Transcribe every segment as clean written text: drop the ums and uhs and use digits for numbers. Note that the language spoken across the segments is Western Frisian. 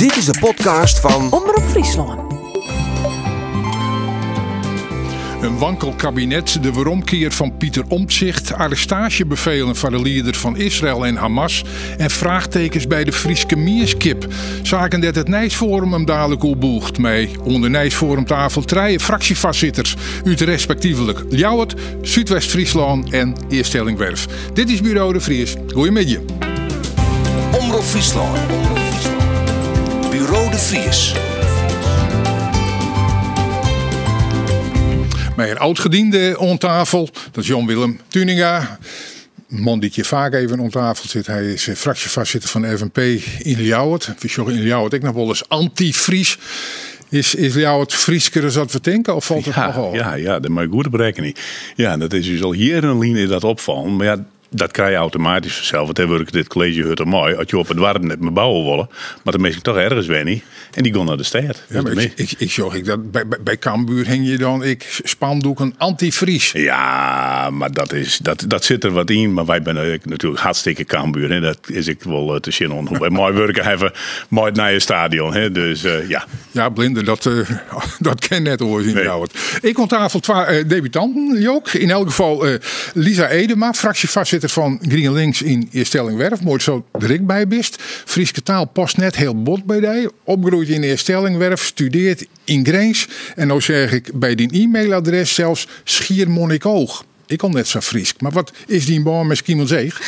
Dit is de podcast fan Omrop Fryslân. In wankel kabinet, de weromkear fan Pieter Omtzigt, arrestaasjebefelen foar de lieder fan Israel en Hamas en fraachtekens by de Fryske mienskip. Saken dêr't it Nijsfoarum him dalik oer bûcht mei oan de Nijsfoarumtafel trije fraksjefoarsitters út respektivelik Ljouwert, Súdwest-Fryslân en Eaststellingwerf. Dit is Buro de Vries. Goeiemiddei. Omrop Fryslân. Buro de Vries. Mei in oud-gediende oan tafel, dat is Jan Willem Tuninga. Man dy't hjir faak even oan tafel sit. Hy is fraksjefoarsitter fan de FNP yn Ljouwert. We sjogge yn Ljouwert ek noch wolris anty-Fries. Is, is Ljouwert Frysker as dat we tinke, of falt it ja, noch ôf? Ja, ja, dat mei goed berekkenje. Ja, dat is ús al jierren is dat opfallen. Mar ja, dat krije je automatysk fansels, want dêr wurket dit kolleezje hurd oan mei. As je op it doarp net mear bouwe wolle, moatte minsken toch ergens wenje. En dy gean nei de stêd. Ja, mar ik, ik, ik sjoch ek dat by, by Cambuur hingje dan ek spandoeken anty-Fries. Ja, mar dat, is, dat, dat sit der wat yn. Mar wy binne ek natuerlik hartstikke Cambuur. Hè. Dat is ek wol te sjen oan hoe't wy meiwurke hawwe mei it nije stadion. Hè. Dus ja. Ja, blinder, dat, dat kin net oars yn Ljouwert. Ek oan tafel twa debutanten, Jook. Yn elk gefal Lisa Edema, fraksjefoarsitter fan GrienLinks yn Eaststellingwerf. Moai datsto der ek by bist. Fryske taal past net hiel bot by dy. Opgroeid yn Eaststellingwerf, studearre yn Grins. En no seach ik by dyn e-mailadres sels Schiermonnikoog. Ek al net sa Frysk. Mar wat is dyn bân mei Skiermûntseach?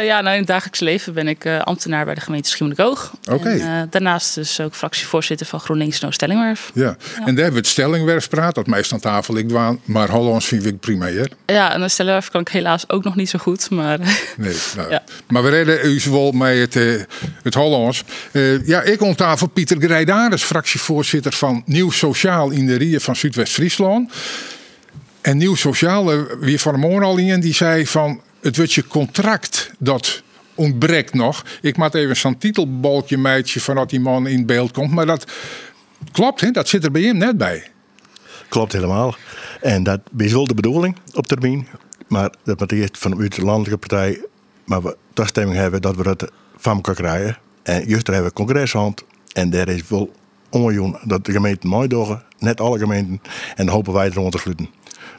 Ja, nou, in het dagelijks leven ben ik ambtenaar bij de gemeente Schiermonnikoog. Oké. En daarnaast dus ook fractievoorzitter van GroenLinks in Ooststellingwerf. Ja. Ja. En dêr wurdt Stellingwerfs praat, dat meist oan tafel ek dwaan, mar Hollânsk fyn ik prima hear. Ja, en Stellingwerf kan ik helaas ook nog niet zo goed, maar Nee, nou, Ja. Mar we rêde ús wol mei it Hollânsk. Ja, ek oan tafel Pieter Grijdaris, fraksjefoarsitter fan Nieuw Sociaal yn de Rie fan Súdwest-Fryslân. En Nieuw Sociaal wie fan 'e moarn al ien dy't sei fan it wurdsje kontrakt dat ûntbrekt noch. Ik moat even sa'n titelbalkje meitsje foar as dy man yn byld komt. Mar dat klopt, hè? Dat sit der by jim net by. Klopt helemaal. En dat is wol de bedoeling op termyn. Mar dat moat earst fanút de lanlike partij mar we tastimming hawwe dat we dat foar elkoar krije. En juster hawwe we kongres hân en dêr is wol oanjûn dat de gemeenten meidogge, net alle gemeenten, en dan hoopje wy der oan te sluten.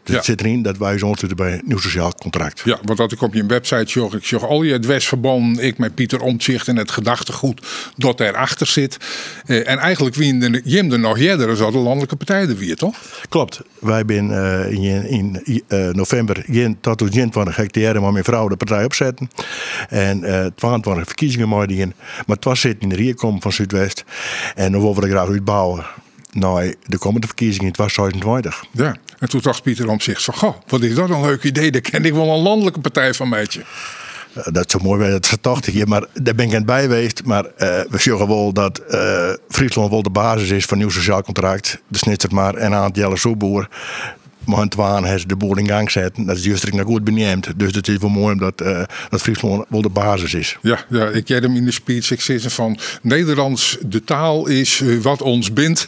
Dus Ja. it sit deryn dat wy ús oanslute by in nieuw sociaal contract. Ja, want as ik op jim website sjoch, ik sjoch al dy dwersferbannen, ek mei Pieter Omtzigt en it gedachtegoed dat dêrachter sit. En eigentlik wienen der jim der noch earder as dat de lanlike partij der wie, toch? Klopt. Wy binne yn novimber 2021 ha ik tegearre mei myn frou de partij opsetten. En 22 ferkiezingen meidien. Mar twa sitten yn de rie kommen fan Súdwest. En no wolle we dat graach útbouwe nei de kommende ferkiezingen yn 2026. Ja, en doe tocht Pieter Omtzigt fan, goh, wat is dat in leuk idee, dêr kin ik wol in lanlike partij fan meitsje. Dat soe moai wêze dat se tocht hie, mar dêr bin ik net by west. Mar we sjogge wol dat Fryslân wol de basis is fan nieuw sociaal contract. De Snitsermar en Aant Jelle Soepboer. Mei in twaen hawwe se de boel yn gang setten. Dat is juster ek noch goed beneamd. Dus it is wol moai omdat dat Fryslân wol de basis is. Ja, ja, ik hearde him yn de speech ek sizzen fan Nederlands, de taal is wat ons bindt.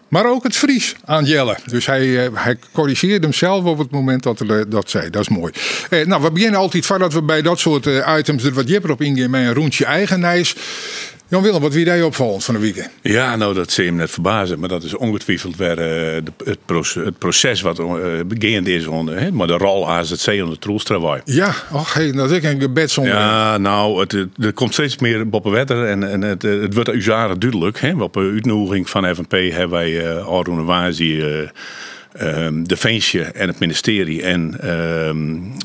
Mar ook it Fries, Aant Jelle. Dus hy, hy korrigearde himsels op it momint dat er dat sei. Dat is moai. No, we begjinne altyd foardat we by dat soart items der wat djipper op yngean mei in rûntsje eigen nijs. Jan Willem, wat wie dy opfallend fan de wike? Ja, no dat sil jim net ferbaze, mar dat is ûngetwifeld wer it proses wat geande is oan, hè, mei de rol AZC oan de Troelstrawei. Ja, och, hey, dat is ek in gebedsûnderwerp. Ja, no, der komt steeds mear boppe wetter en it wurdt ús aardich dúdlik. Hè. Op de útnûging fan FNP hawwe wy ôfrûne woansdei Definsje en it ministearje en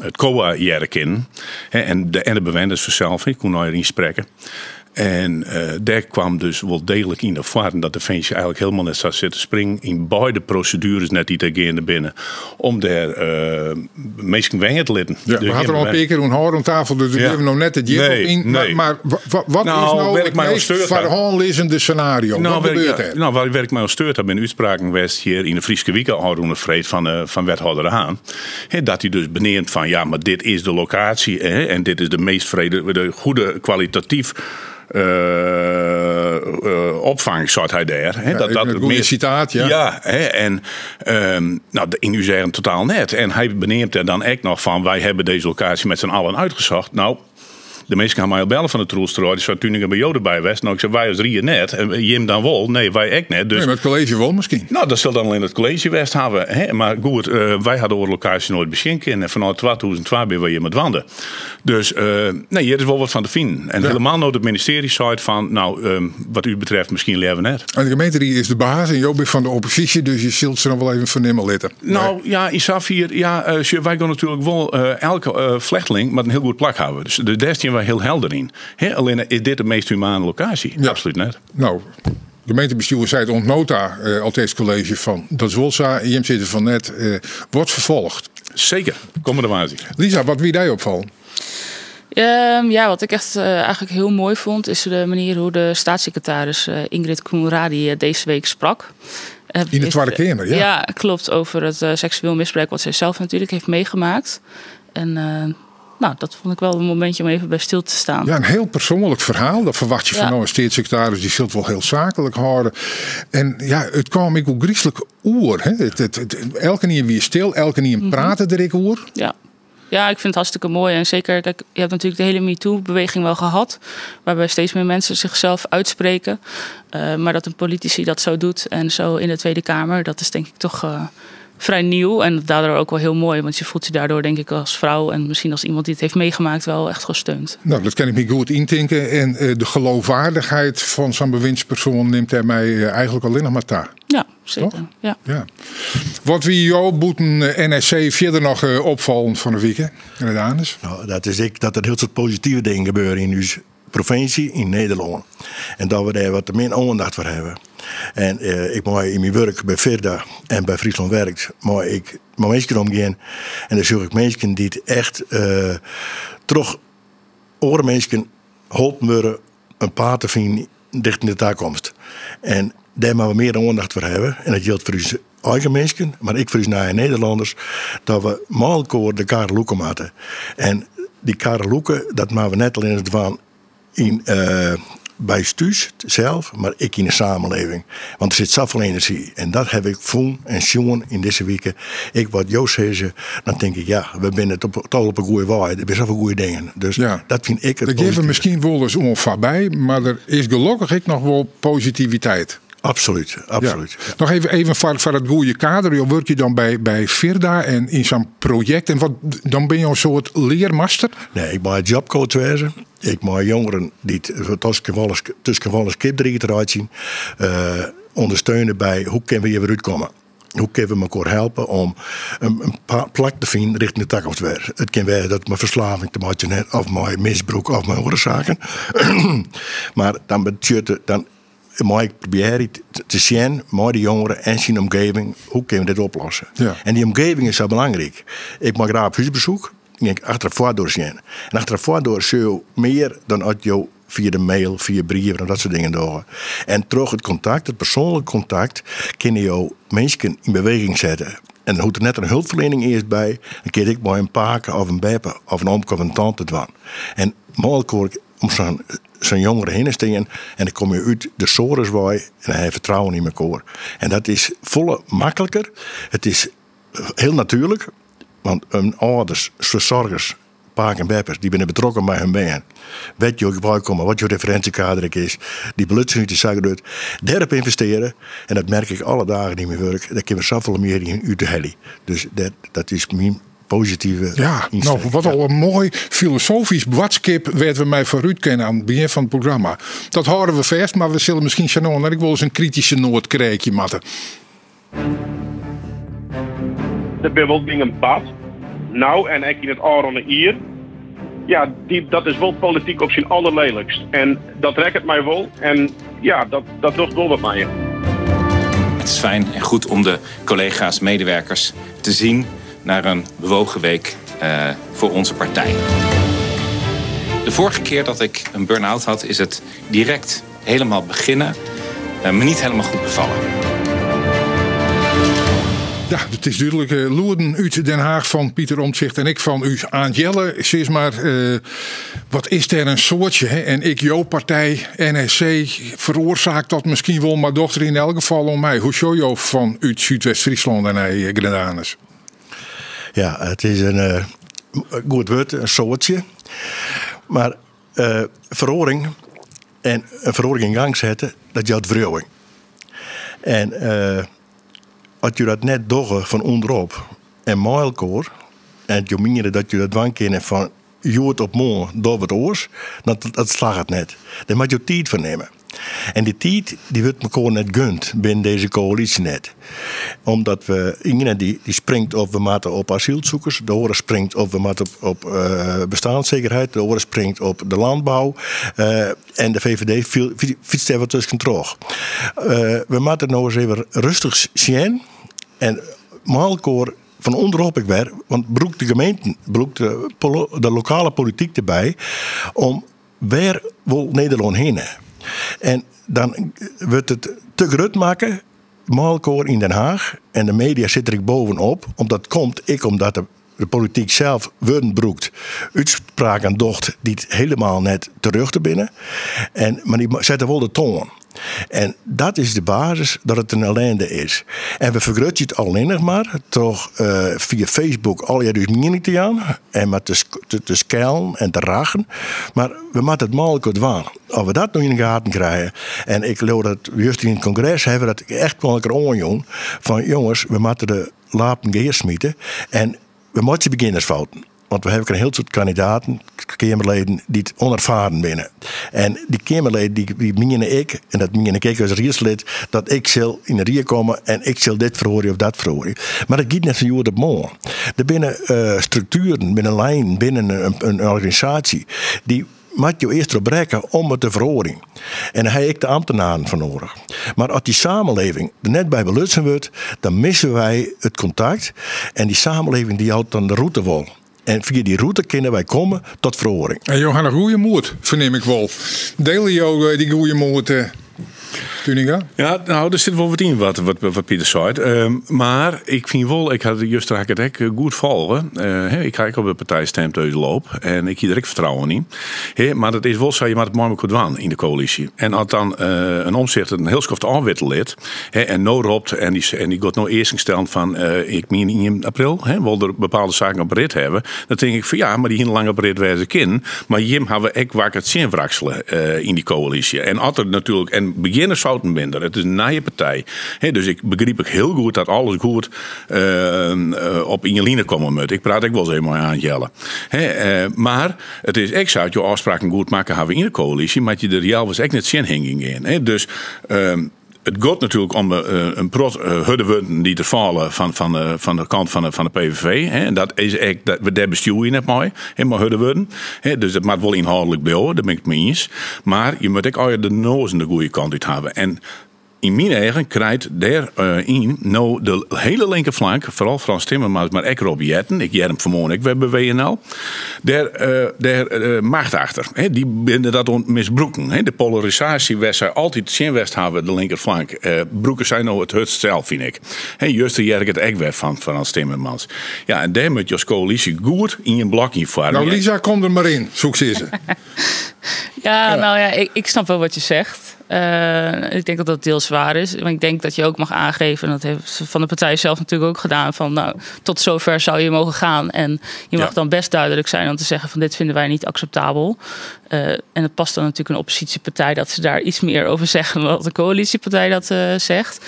it COA hearre kinnen. En de bewenners fansels, ik koe nei ynsprekke. En dêr kwam dus wol deeglik yn nei foaren dat Definsje eigentlik hielendal net sa sit te springen yn beide prosedueres net dy't dêr geande binne om dêr minsken wenje te litten. Ja, Dus we hawwe der al in gjin pear kear oer hân oan tafel, dus we Ja. gean no net te djip op Nee, yn. nee. Mar wat Nou, is no wêr ik it my oan meast steurd foar de ha. hân lizzende senario? Nou, Wat wêr ik- gebeurt ja, der? Nou, wêr ik my oan steurd ha, binne útspraken west hjir yn de Fryske Wike ôfrûne freed fan wethâlder De Haan. Hè, dat hy dus beneamt fan ja, mar dit is de lokaasje, hè, en dit is de meast frede, de goede kwalitatyf opfang, seit hy dêr. Hè, Ja, dat, dat in it goede meast sitaat, ja. Ja, hè, en nou, yn ús eagen totaal net. En hy beneamt der dan ek noch fan, wy hawwe dizze lokaasje met z'n allen uitgezocht. Nou, De minsken ha my al belle fan de Troelstra, dy sei Tuninga by jo derby west. No ik sei wy as rie net en jim dan wol? Nee wy ek net. Dus, nee, mar it kolleezje wol miskien. No dat sil dan allinne it kolleezje west hawwe. Hè? Mar goed, wy ha de oare lokaasje noait besjen kinnen en fanôf 2002 binne wy hjir mei dwaande. Dus nee, hjir is wol wat fan te finen. En helemaal no't it ministearje seit fan, no, wat u betreft miskien leaver net. En de gemeenterie is de baas en jo binne fan de opposysje, dus je zult se noch wol even fernimme litte. No ja, yn safier, ja, sjoch, wy gean natuerlik wol elke flechteling moat in hiel goed plak hawwe. Dus dêr stean wy hiel helder yn. Hè, allinne is dit de meest humane lokaasje? Ja. Absoluut net. No, gemeentebestjoer seit oant no ta, alteast kolleezje, fan dat is wol sa, jim sizze fan net, wordt vervolgd. Zeker, kommende woansdei. Lisa, wat wie dy opfallen? Ja, wat ik echt eigenlijk heel mooi vond, is de manier hoe de staatssecretaris Ingrid Coenradie deze week sprak. In de Tweede Kamer, ja. Ja, klopt, over het seksueel misbruik wat zij zelf natuurlijk heeft meegemaakt. En dat vond ik wel een momentje om even bij stil te staan. Ja, een heel persoonlijk verhaal. Dat verwacht je van nou, een staatssecretaris die zult wel heel zakelijk houden. En ja, het kwam ik ook griezelig oer. Hè? Elke keer weer stil, elke keer praten er ik oer. Ja. Ja, ik vind het hartstikke mooi. En zeker, je hebt natuurlijk de hele MeToo-beweging wel gehad. Waarbij steeds meer mensen zichzelf uitspreken. Maar dat een politici dat zo doet en zo in de Tweede Kamer, dat is denk ik toch vrij nieuw. En daardoor ook wel heel mooi. Want je voelt je daardoor denk ik als vrouw en misschien als iemand die het heeft meegemaakt wel echt gesteund. Nou, dat kan ik me goed intinken. En de geloofwaardigheid van zo'n bewindspersoon neemt hij mij eigenlijk alleen nog maar ta. Ja, zeker. Toch? Ja. Ja. Wat wie jou boeten NSC verder nog opvallen van de week, hè? Greydanus? Nou, dat is ik dat er heel veel positieve dingen gebeuren in uw provincie, in Nederland. En dat we daar wat te min aandacht voor hebben. En ik mag in mijn werk bij Firda en bij Friesland Werkt, maar ik mag mensen omgaan. En dan zoek ik mensen die het echt terug oren mensen geholpen worden een paard te vinden dicht in de toekomst. En daar moeten we meer aandacht voor hebben. En dat geldt voor onze eigen mensen, maar ik voor onze eigen Nederlanders, dat we met elkaar de kar loeken moeten. En die kar loeken, dat maken we net alleen het van in bij thuis zelf, maar ik in de samenleving. Want er zit zoveel energie. En dat heb ik voel en zien in deze weken. Ik wat Joost zei, dan denk ik, ja, we zijn het toch op een goede waai. Er zijn zoveel goede dingen. Dus dat vind ik het Dat geven positieve. misschien wel eens onvoorbij, maar er is gelukkig ik nog wel positiviteit. Absoluut, absoluut. Ja. Nog even voor het goede kader. Je werkt je dan bij Firda en in zo'n project. En wat, dan ben je een soort leermaster? Nee, ik ben jobcoach wezen. Ik mag jongeren die het tussen wel eens kip eruit zien ondersteunen bij hoe kunnen we hier weer uitkomen. Hoe kunnen we elkaar helpen om een plak te vinden richting de toekomst weer. Het kan zijn dat mijn verslaving te maken heeft, of mijn misbruik of mijn andere zaken. Maar dan betekent dan maar ik probeer het te zien, maar die jongeren en zijn omgeving, hoe kunnen we dit oplossen? En die omgeving is zo belangrijk. Ik mag graag op huisbezoek, ik denk achter de voordeur zien. En achter de voordeur zie je meer dan als je via de mail, via brieven en dat soort dingen door. En terug het contact, het persoonlijk contact, kun je mensen in beweging zetten. En dan hoeft er net een hulpverlening eerst bij. Dan kun ik maar een paken of een beppe of een oom of een tante dwan. En mogelijk hoor ik om zo'n jongere heen staan en dan kom je uit de sores en dan heb je vertrouwen in elkaar. En dat is volle makkelijker. Het is heel natuurlijk, want een ouders, verzorgers, paak en beppers, die zijn betrokken bij hun baan. Weet je waar komen, wat je referentiekader is, die belutsen niet te zeggen doet. Daarop investeren, en dat merk ik alle dagen in mijn werk, daar kunnen we zoveel meer in uit de heli. Dus dat is mijn positieve insteek. Wat al een mooi filosofisch boodschap werd we mij vooruit kennen aan het begin van het programma. Dat houden we vast, maar we zullen misschien zo nog, ik wil eens een kritische noot krijgen, matten. Er ben wel dingen bad. Nou, en ik in het oor aan de ier. Ja, dat is wel politiek op zijn allerlelijkst. En dat rekt het mij wel. En ja, dat doet wel wat mij. Het is fijn en goed om de collega's, medewerkers te zien naar een bewogen week voor onze partij. De vorige keer dat ik een burn-out had, is het direct helemaal beginnen me niet helemaal goed bevallen. Ja, het is duidelijk. Loerden uit Den Haag van Pieter Omtzigt en ik van u Aantjelle. Zeg maar, wat is er een soortje? Hè? En ik, jouw partij, NSC, veroorzaakt dat misschien wel, maar dochter in elk geval om mij. Hoe zou jou van uit Zuidwest-Friesland en hij Greydanus? Ja, het is een goed woord, een soortje. Maar Feroaring en in feroaring yn gang sette, dat jout wriuwing. En as jo dat net dogge fan ûnderop en mei elkoar, en jo miene dat jo dat dwaan kinne fan hjoed op moarn dogge we it oars, dan dat slagget net. Dêr moatte jo tiid foar nimme. En dy tiid dy wurdt mekoar net gund binnen dizze koälysje net. Omdat we iene dy springt op we moatte op asylsoekers, de oare springt op we moatte op bestaanszekerheid, de oare springt op de landbou en de VVD fytst dêr wat tusken troch. We moatte no ris even rêstich sjen en mei elkoar fan ûnderop ek wer, want brûk de gemeenten, brûk de lokale polityk derby om wêr wol Nederlân hinne? En dan wurdt it te grut makke mei elkoar yn Den Haag en de media sit der ek bovenop, omdat komt ek omdat de polityk sels wurden brûkt, útspraken docht dy't helemaal net terjochte binne. En, mar dy sette wol de toan. En dat is de basis dat it in ellende is. En we fergrutsje it allinnich mar troch fia Facebook allegear ús miening te jaan en mar te skellen en te rachen. Mar we moatte it mei elkoar dwaan. As we dat no yn de gaten krije, en ik leau dat juster yn it kongres hawwe we dat echt mei elkoar oanjûn, fan jonges, we moatte de lapen gearsmite en we meitsje begjinnersfouten. Want we hawwe ek in hiel soad kandidaten, keamerleden, dy't ûnerfaren binne. En dy keamerleden dy miene ek, en dat mien ik ek as riedslid, dat ik sil yn de rie komme en ik sil dit feroarje of dat feroarje. Mar dat giet net fan hjoed op moarn. Der binne struktueren, binne lijnen binnen in organisaasje dy moatte jo earst trochbrekke om it te feroarjen. En dêr ha je ek de ambtenaren foar noadich. Mar as dy samenleving der net by belutsen wurdt, dan misse wy it kontakt. En dy samenleving dy jout dan de rûte wol. En fia dy rûte kinne wy komme tot feroaring. En jo ha noch goede moed, fernim ik wol. Diele jo dy goede moed, Tuninga? Ja, no, der sit wol wat yn wat Pieter seit. Mar ik fyn wol, ik ha juster ha ik it ek goed folge. Ik ha ek op de partij stemd dizze loop en ik hie der ek fertrouwen yn. Mar it is wol sa, je moatte it mei mekoar dwaan yn de koälysje. En as dan in Omtzigt it in hiel skoft ôfwitte lit en no ropt en dy giet no easken stellen fan ik mien ien april, wol er bepaalde saken op rit hawwe, dan tink ik fan ja, mar dy hiene lang op rit wêze kinnen. Mar jim hawwe ek wakker tsjinwraksele yn dy koälysje. En as der natuerlik, en begjinnersfouten binne der, it is in nije partij, dus ik begryp ek hiel goed dat alles goed op ien line komme moat. Ik praat ek wolris even mei Aant Jelle. Mar it is ek sa, as jo ôfspraken goed makke hawwe yn de koälysje, moatte je der healweis ek net tsjin hingjen gean. Dus it giet natuerlik om in prot hurde wurden dy't der falle fan de kant fan de PVV. En dat is ek, dêr bestjoer je net mei, mei hurde wurden. Dus dat moat wol ynhâldlik bliuwe, dêr bin ik it mei iens. Mar je moatte ek allegear de noazen de goede kant út hawwe. En yn myn eagen krijt dêr yn no de hiele linkerflank, foaral Frans Timmermans, mar ek Rob Jetten, ik hear him fanmoarn ek wer by WNL, dêr macht achter. Dy binne dat oan it misbrûken. De polarisaasje wêr't sy altyd tsjin west hawwe, de linkerflank, brûke sy no it hurdst sels, fyn ik. Juster hear ik it ek wer fan Frans Timmermans. Ja, en dêr moat je as koälysje goed ien blok yn foarmje. No Lisa, kom der mar yn, soe ik sizze. Ja, nou ja, ik snap wel wat je zegt. Ik denk dat dat deels waar is. Maar ik denk dat je ook mag aangeven, en dat heeft Van de partij zelf natuurlijk ook gedaan, van nou, tot zover zou je mogen gaan. En je mag dan best duidelijk zijn om te zeggen van dit vinden wij niet acceptabel. En het past dan natuurlijk een oppositiepartij dat ze daar iets meer over zeggen dan wat de coalitiepartij dat zegt.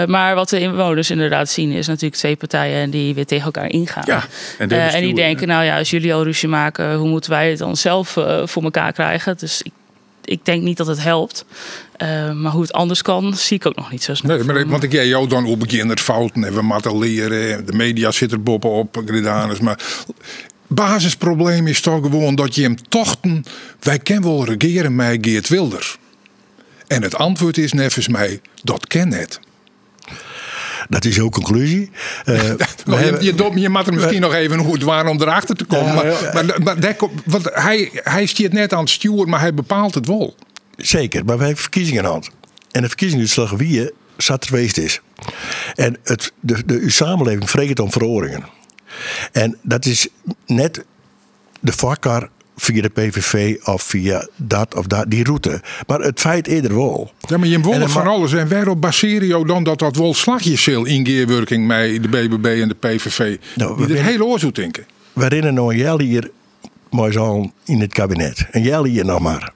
Maar wat de inwoners inderdaad zien is natuurlijk twee partijen die weer tegen elkaar ingaan. Ja, en die En die besturen, denken, hè? nou ja, als jullie al ruzie maken, hoe moeten wij het dan zelf voor elkaar krijgen? Dus ik denk niet dat het helpt. Maar hoe het anders kan, zie ik ook nog niet zo snel. Nee, maar want ik jij jou dan op beginners fouten en we moeten leren. De media zit er bovenop, Greydanus. Maar basisprobleem is toch gewoon dat je hem tochten, wij kunnen wel regeren met Geert Wilders. En het antwoord is neffens mij, dat ken net. Dat is jouw conclusie. Je moet er misschien nog even hoe het waar om erachter te komen. Ja, ja. Maar daar komt, want hij stiert net aan het stuur, maar hij bepaalt het wel. Zeker, maar wij hebben verkiezingen aan de hand. En de verkiezingsuitslag wie je zat geweest is. En de samenleving vreet om veroringen. En dat is net de voorkeur via de PVV of via dat of dat, die route. Maar het feit eerder wel. Ja, maar je wil En dan van ma- alles. En waarop baseer je dan dat dat wel slagjes zal in gearworking met de BBB en de PVV? Nou, die er heel oor zo denken. We rennen nou een jaar hier mei ús allen yn it kabinet. In healjier noch mar.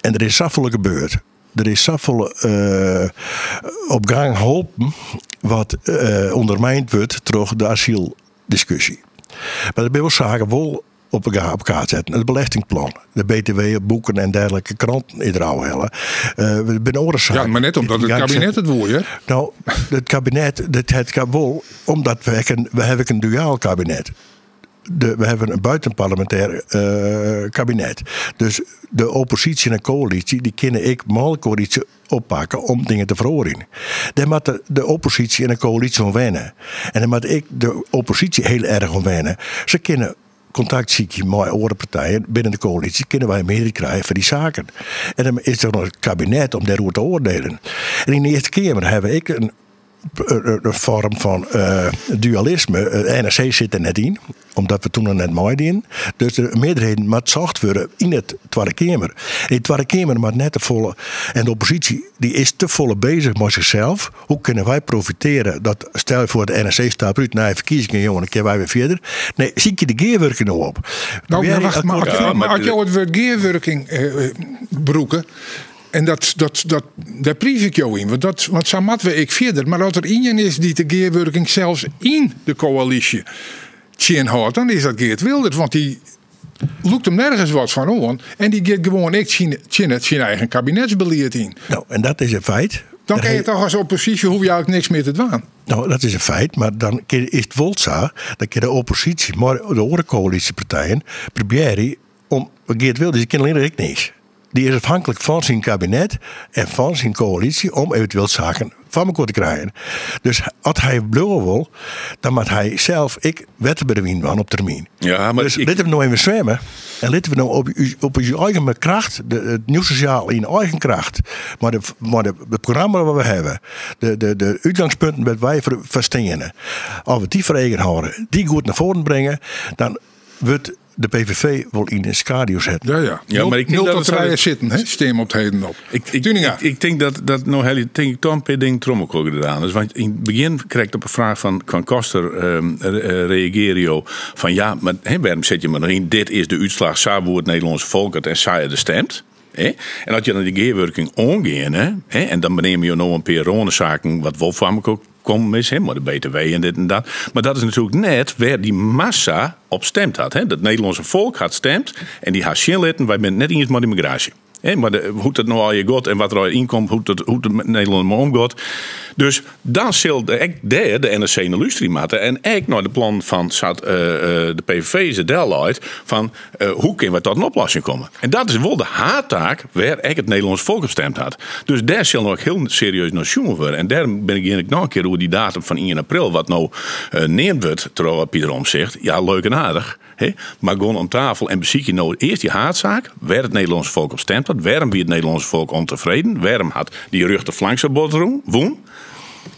En der is safolle gebeurd. Der is safolle op gang holpen wat ûndermijnd wurdt troch de asyldiskusje. Mar der binne wol saken wol op de op kaart setten. It belestingplan, de BTW op boeken en dergelike kranten is der ôfhelle. Der binne oare saken. Ja, mar net omdat it kabinet it woe, hear. No, it kabinet, dat het wol, omdat we ek in, we hawwe ek in duaal kabinet. De, we hebben een buitenparlementair kabinet. Dus de oppositie en de coalitie, die kinne ek mei-elkoar iets oppakke om dingen te feroarjen. Dêr moat de, de oppositie en de coalitie oan wenne. En dêr moat ek de oppositie heel erg oan wenne. Se kinne kontakt sykje mei oare partijen binnen de coalitie, kinne wy mearderheid krije foar dy saken. En dan is der noch it kabinet om dêroer te oardielen. En yn de Earste Keamer hawwe we ek in in foarm fan dualisme. De NSC sit der net yn, omdat we toen noch net meidienen. Dus de mearderheden moat socht wurde yn de Twadde Keamer. En dy Twadde Keamer moat net te folle. En de opposysje dy is te folle bezich mei sichsels. Hoe kinne wy profitearje dat, stel je foar de NSC stapt út nei ferkiezingen, jonge, dan kinne wy wer fierder. Nee, sykje de gearwurking no op. No, wacht, mar as jo it wurd gearwurking brûke. En dat, dat, dat, dêr priis ik jo yn, want, dat, want sa moatte we ek fierder. Mar as der ien is dy't de gearwurking sels yn de koälysje tsjinhâldt, dan is dat Geert Wilders. Want dy lûkt him nergens wat fan oan en dy giet gewoan ek tsjin, tsjin it syn eigen kabinetsbelied yn. No, en dat is in feit. Dan kin je toch as opposysje hoege je eigentlik niks mear te dwaan. No, dat is in feit, mar dan is it wol sa, dan kin de opposysje, mei de oare koälysjepartijen, probearje om Geert Wilders, dy kin allinnich ek niks. Dy is afhanklik fan syn kabinet en fan syn koälysje om eventueel saken foar mekoar te krijen. Dus as hy bliuwe wol, dan moat hy sels ek wetter by de wyn dwaan op termyn. Ja, mar dus ik litte we no even swimme en litte we no op ús, op ús eigen kracht, de, it Nieuw Sociaal yn eigen kracht, mei de, mei de, it programma wat we hawwe, de, de, de útgangspunten wêr't wy foar, foar steane, as we dy foar eagen hâlde, dy goed nei foaren bringe, dan wurdt de PVV wol yn de skaduw setten. Ja, ja. Ja, mar ik tink 0 dat tot it trije sitten, hè, stean op 't heden op. Ik, Tuninga. ik tink dat, dat no helje tink ik toch in pear dingen troch mekoar gedaan is. Want yn it begjin krekt op 'e fraach fan, fan Koster reagearje jo fan ja, mar hè, wêrom sit je mar noch yn? Dit is de útslach, sa woe it Nederlânske folk it en sa is der stemd. Hè? En as je dan dy gearwurking oangeane, hè, en dan beneame jo no in pear rânesaken wat wol foar mekoar kommen is, hè, mei de BTW en dit en dat. Mar dat is natuerlik net wêr dy massa op stemd hat. Hè. Dat Nederlânske folk hat stemd en dy ha sjen litten, wy binne it net iens mei dy migraasje. Hè, mar de, hoe't it no allegear giet en wat der allegear ynkomt, hoe't it, hoe't it Nederlân mei omgiet. Dus dan sil de, ek dêr de NSC nei lústerje moatte en ek nei de plannen fan sa't de PVV se delleit, fan hoe kinne wy tot in oplossing komme. En dat is wol de haadtaak wêr ek it Nederlânsk folk op stemd hat. Dus dêr sil no ek hiel serieus nei sjoen wurde. En dêrom bin ik gean ik noch in kear oer dy datum fan ien april, wat no neamd wurdt troch Pieter Omtzigt. Ja, leuk en aardich, hè? Mar gean om tafel en besykje no earst dy haadsaak, wêr it Nederlânsk folk op stemd hat. Wêrom wie it Nederlânsk folk ûntefreden? Wêrom hat dy rjochterflank sa bot wûn?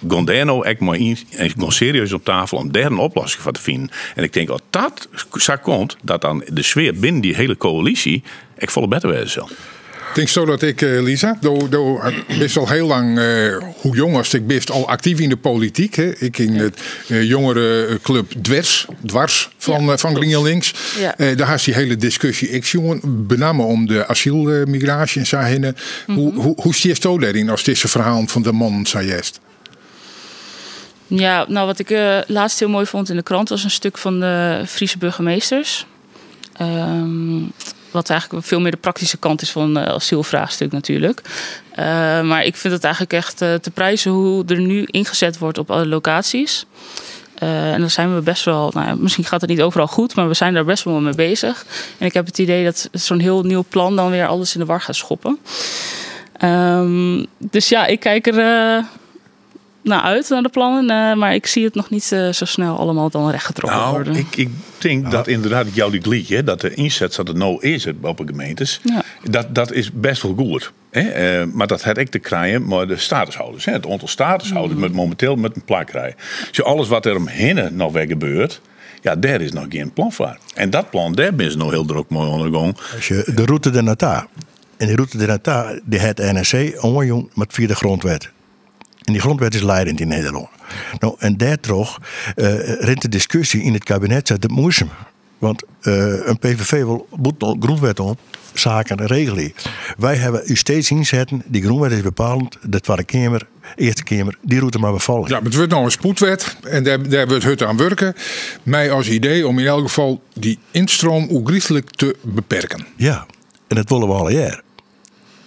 Gean dêr no ek mei yn en gean serieus om tafel om dêr in oplossing foar te finen. En ik tink as dat sa komt, dat dan de sfear binnen dy hiele koälysje ek folle better wêze sil. Tinksto dat ek, Lisa? Do, do bist al hiel lang, hoe jong ast ek bist, al aktyf yn de polityk. Hè? Ek yn it jongerenklup Dwers, Dwars fan, Ja, fan klopt. GrienLinks. Ja. Dêr hast dy hiele diskusje ek sjoen, benammen om de asylmigraasje en sa hinne. Hoe, hoe, hoe stiesto dêryn ast dizze ferhalen fan de mannen sa hearst? Ja, nou wat ik laatst heel mooi vond in de krant was een stuk van de Friese burgemeesters. Wat eigenlijk veel meer de praktische kant is van het asielvraagstuk natuurlijk. Maar ik vind het eigenlijk echt te prijzen hoe er nu ingezet wordt op alle locaties. En daar zijn we best wel, nou ja, misschien gaat het niet overal goed, maar we zijn daar best wel mee bezig. En ik heb het idee dat zo'n heel nieuw plan dan weer alles in de war gaat schoppen. Dus ja, ik kijk er naar uit, naar de plannen. Maar ik zie het nog niet zo snel allemaal dan rechtgetrokken worden. Ik denk dat inderdaad, ik jou die gelijk, hè, dat de inzet dat het nou is op de gemeentes, dat is best wel goed. Hè? Maar dat had ik te krijgen met de statushouders. Hè? Het aantal statushouders met momenteel met een plak krijgen. Dus alles wat er omheen nog weer gebeurt, ja, daar is nog geen plan voor. En dat plan, daar ben ze nog heel druk mee ondergang. Als je de route de Nata. En die route de Nata, die het NSC onjong met via de grondwet. En die grondwet is leidend in Nederland. Nou, en daardoor rint de discussie in het kabinet zet het moeizaam. Want in PVV wol bûten de grûnwet om saken regelje. Wy hawwe ús steeds ynsetten, dy grûnwet is bepalend, de Twadde Keamer, Earste Keamer, dy rûte moatte we folgje. Ja, mar it wurdt no in spoedwet en dêr wurdt hurd oan wurke. Mei as idee om yn elk gefal dy ynstroom oergryslik te beperken. Ja, en dat wolle we allegear.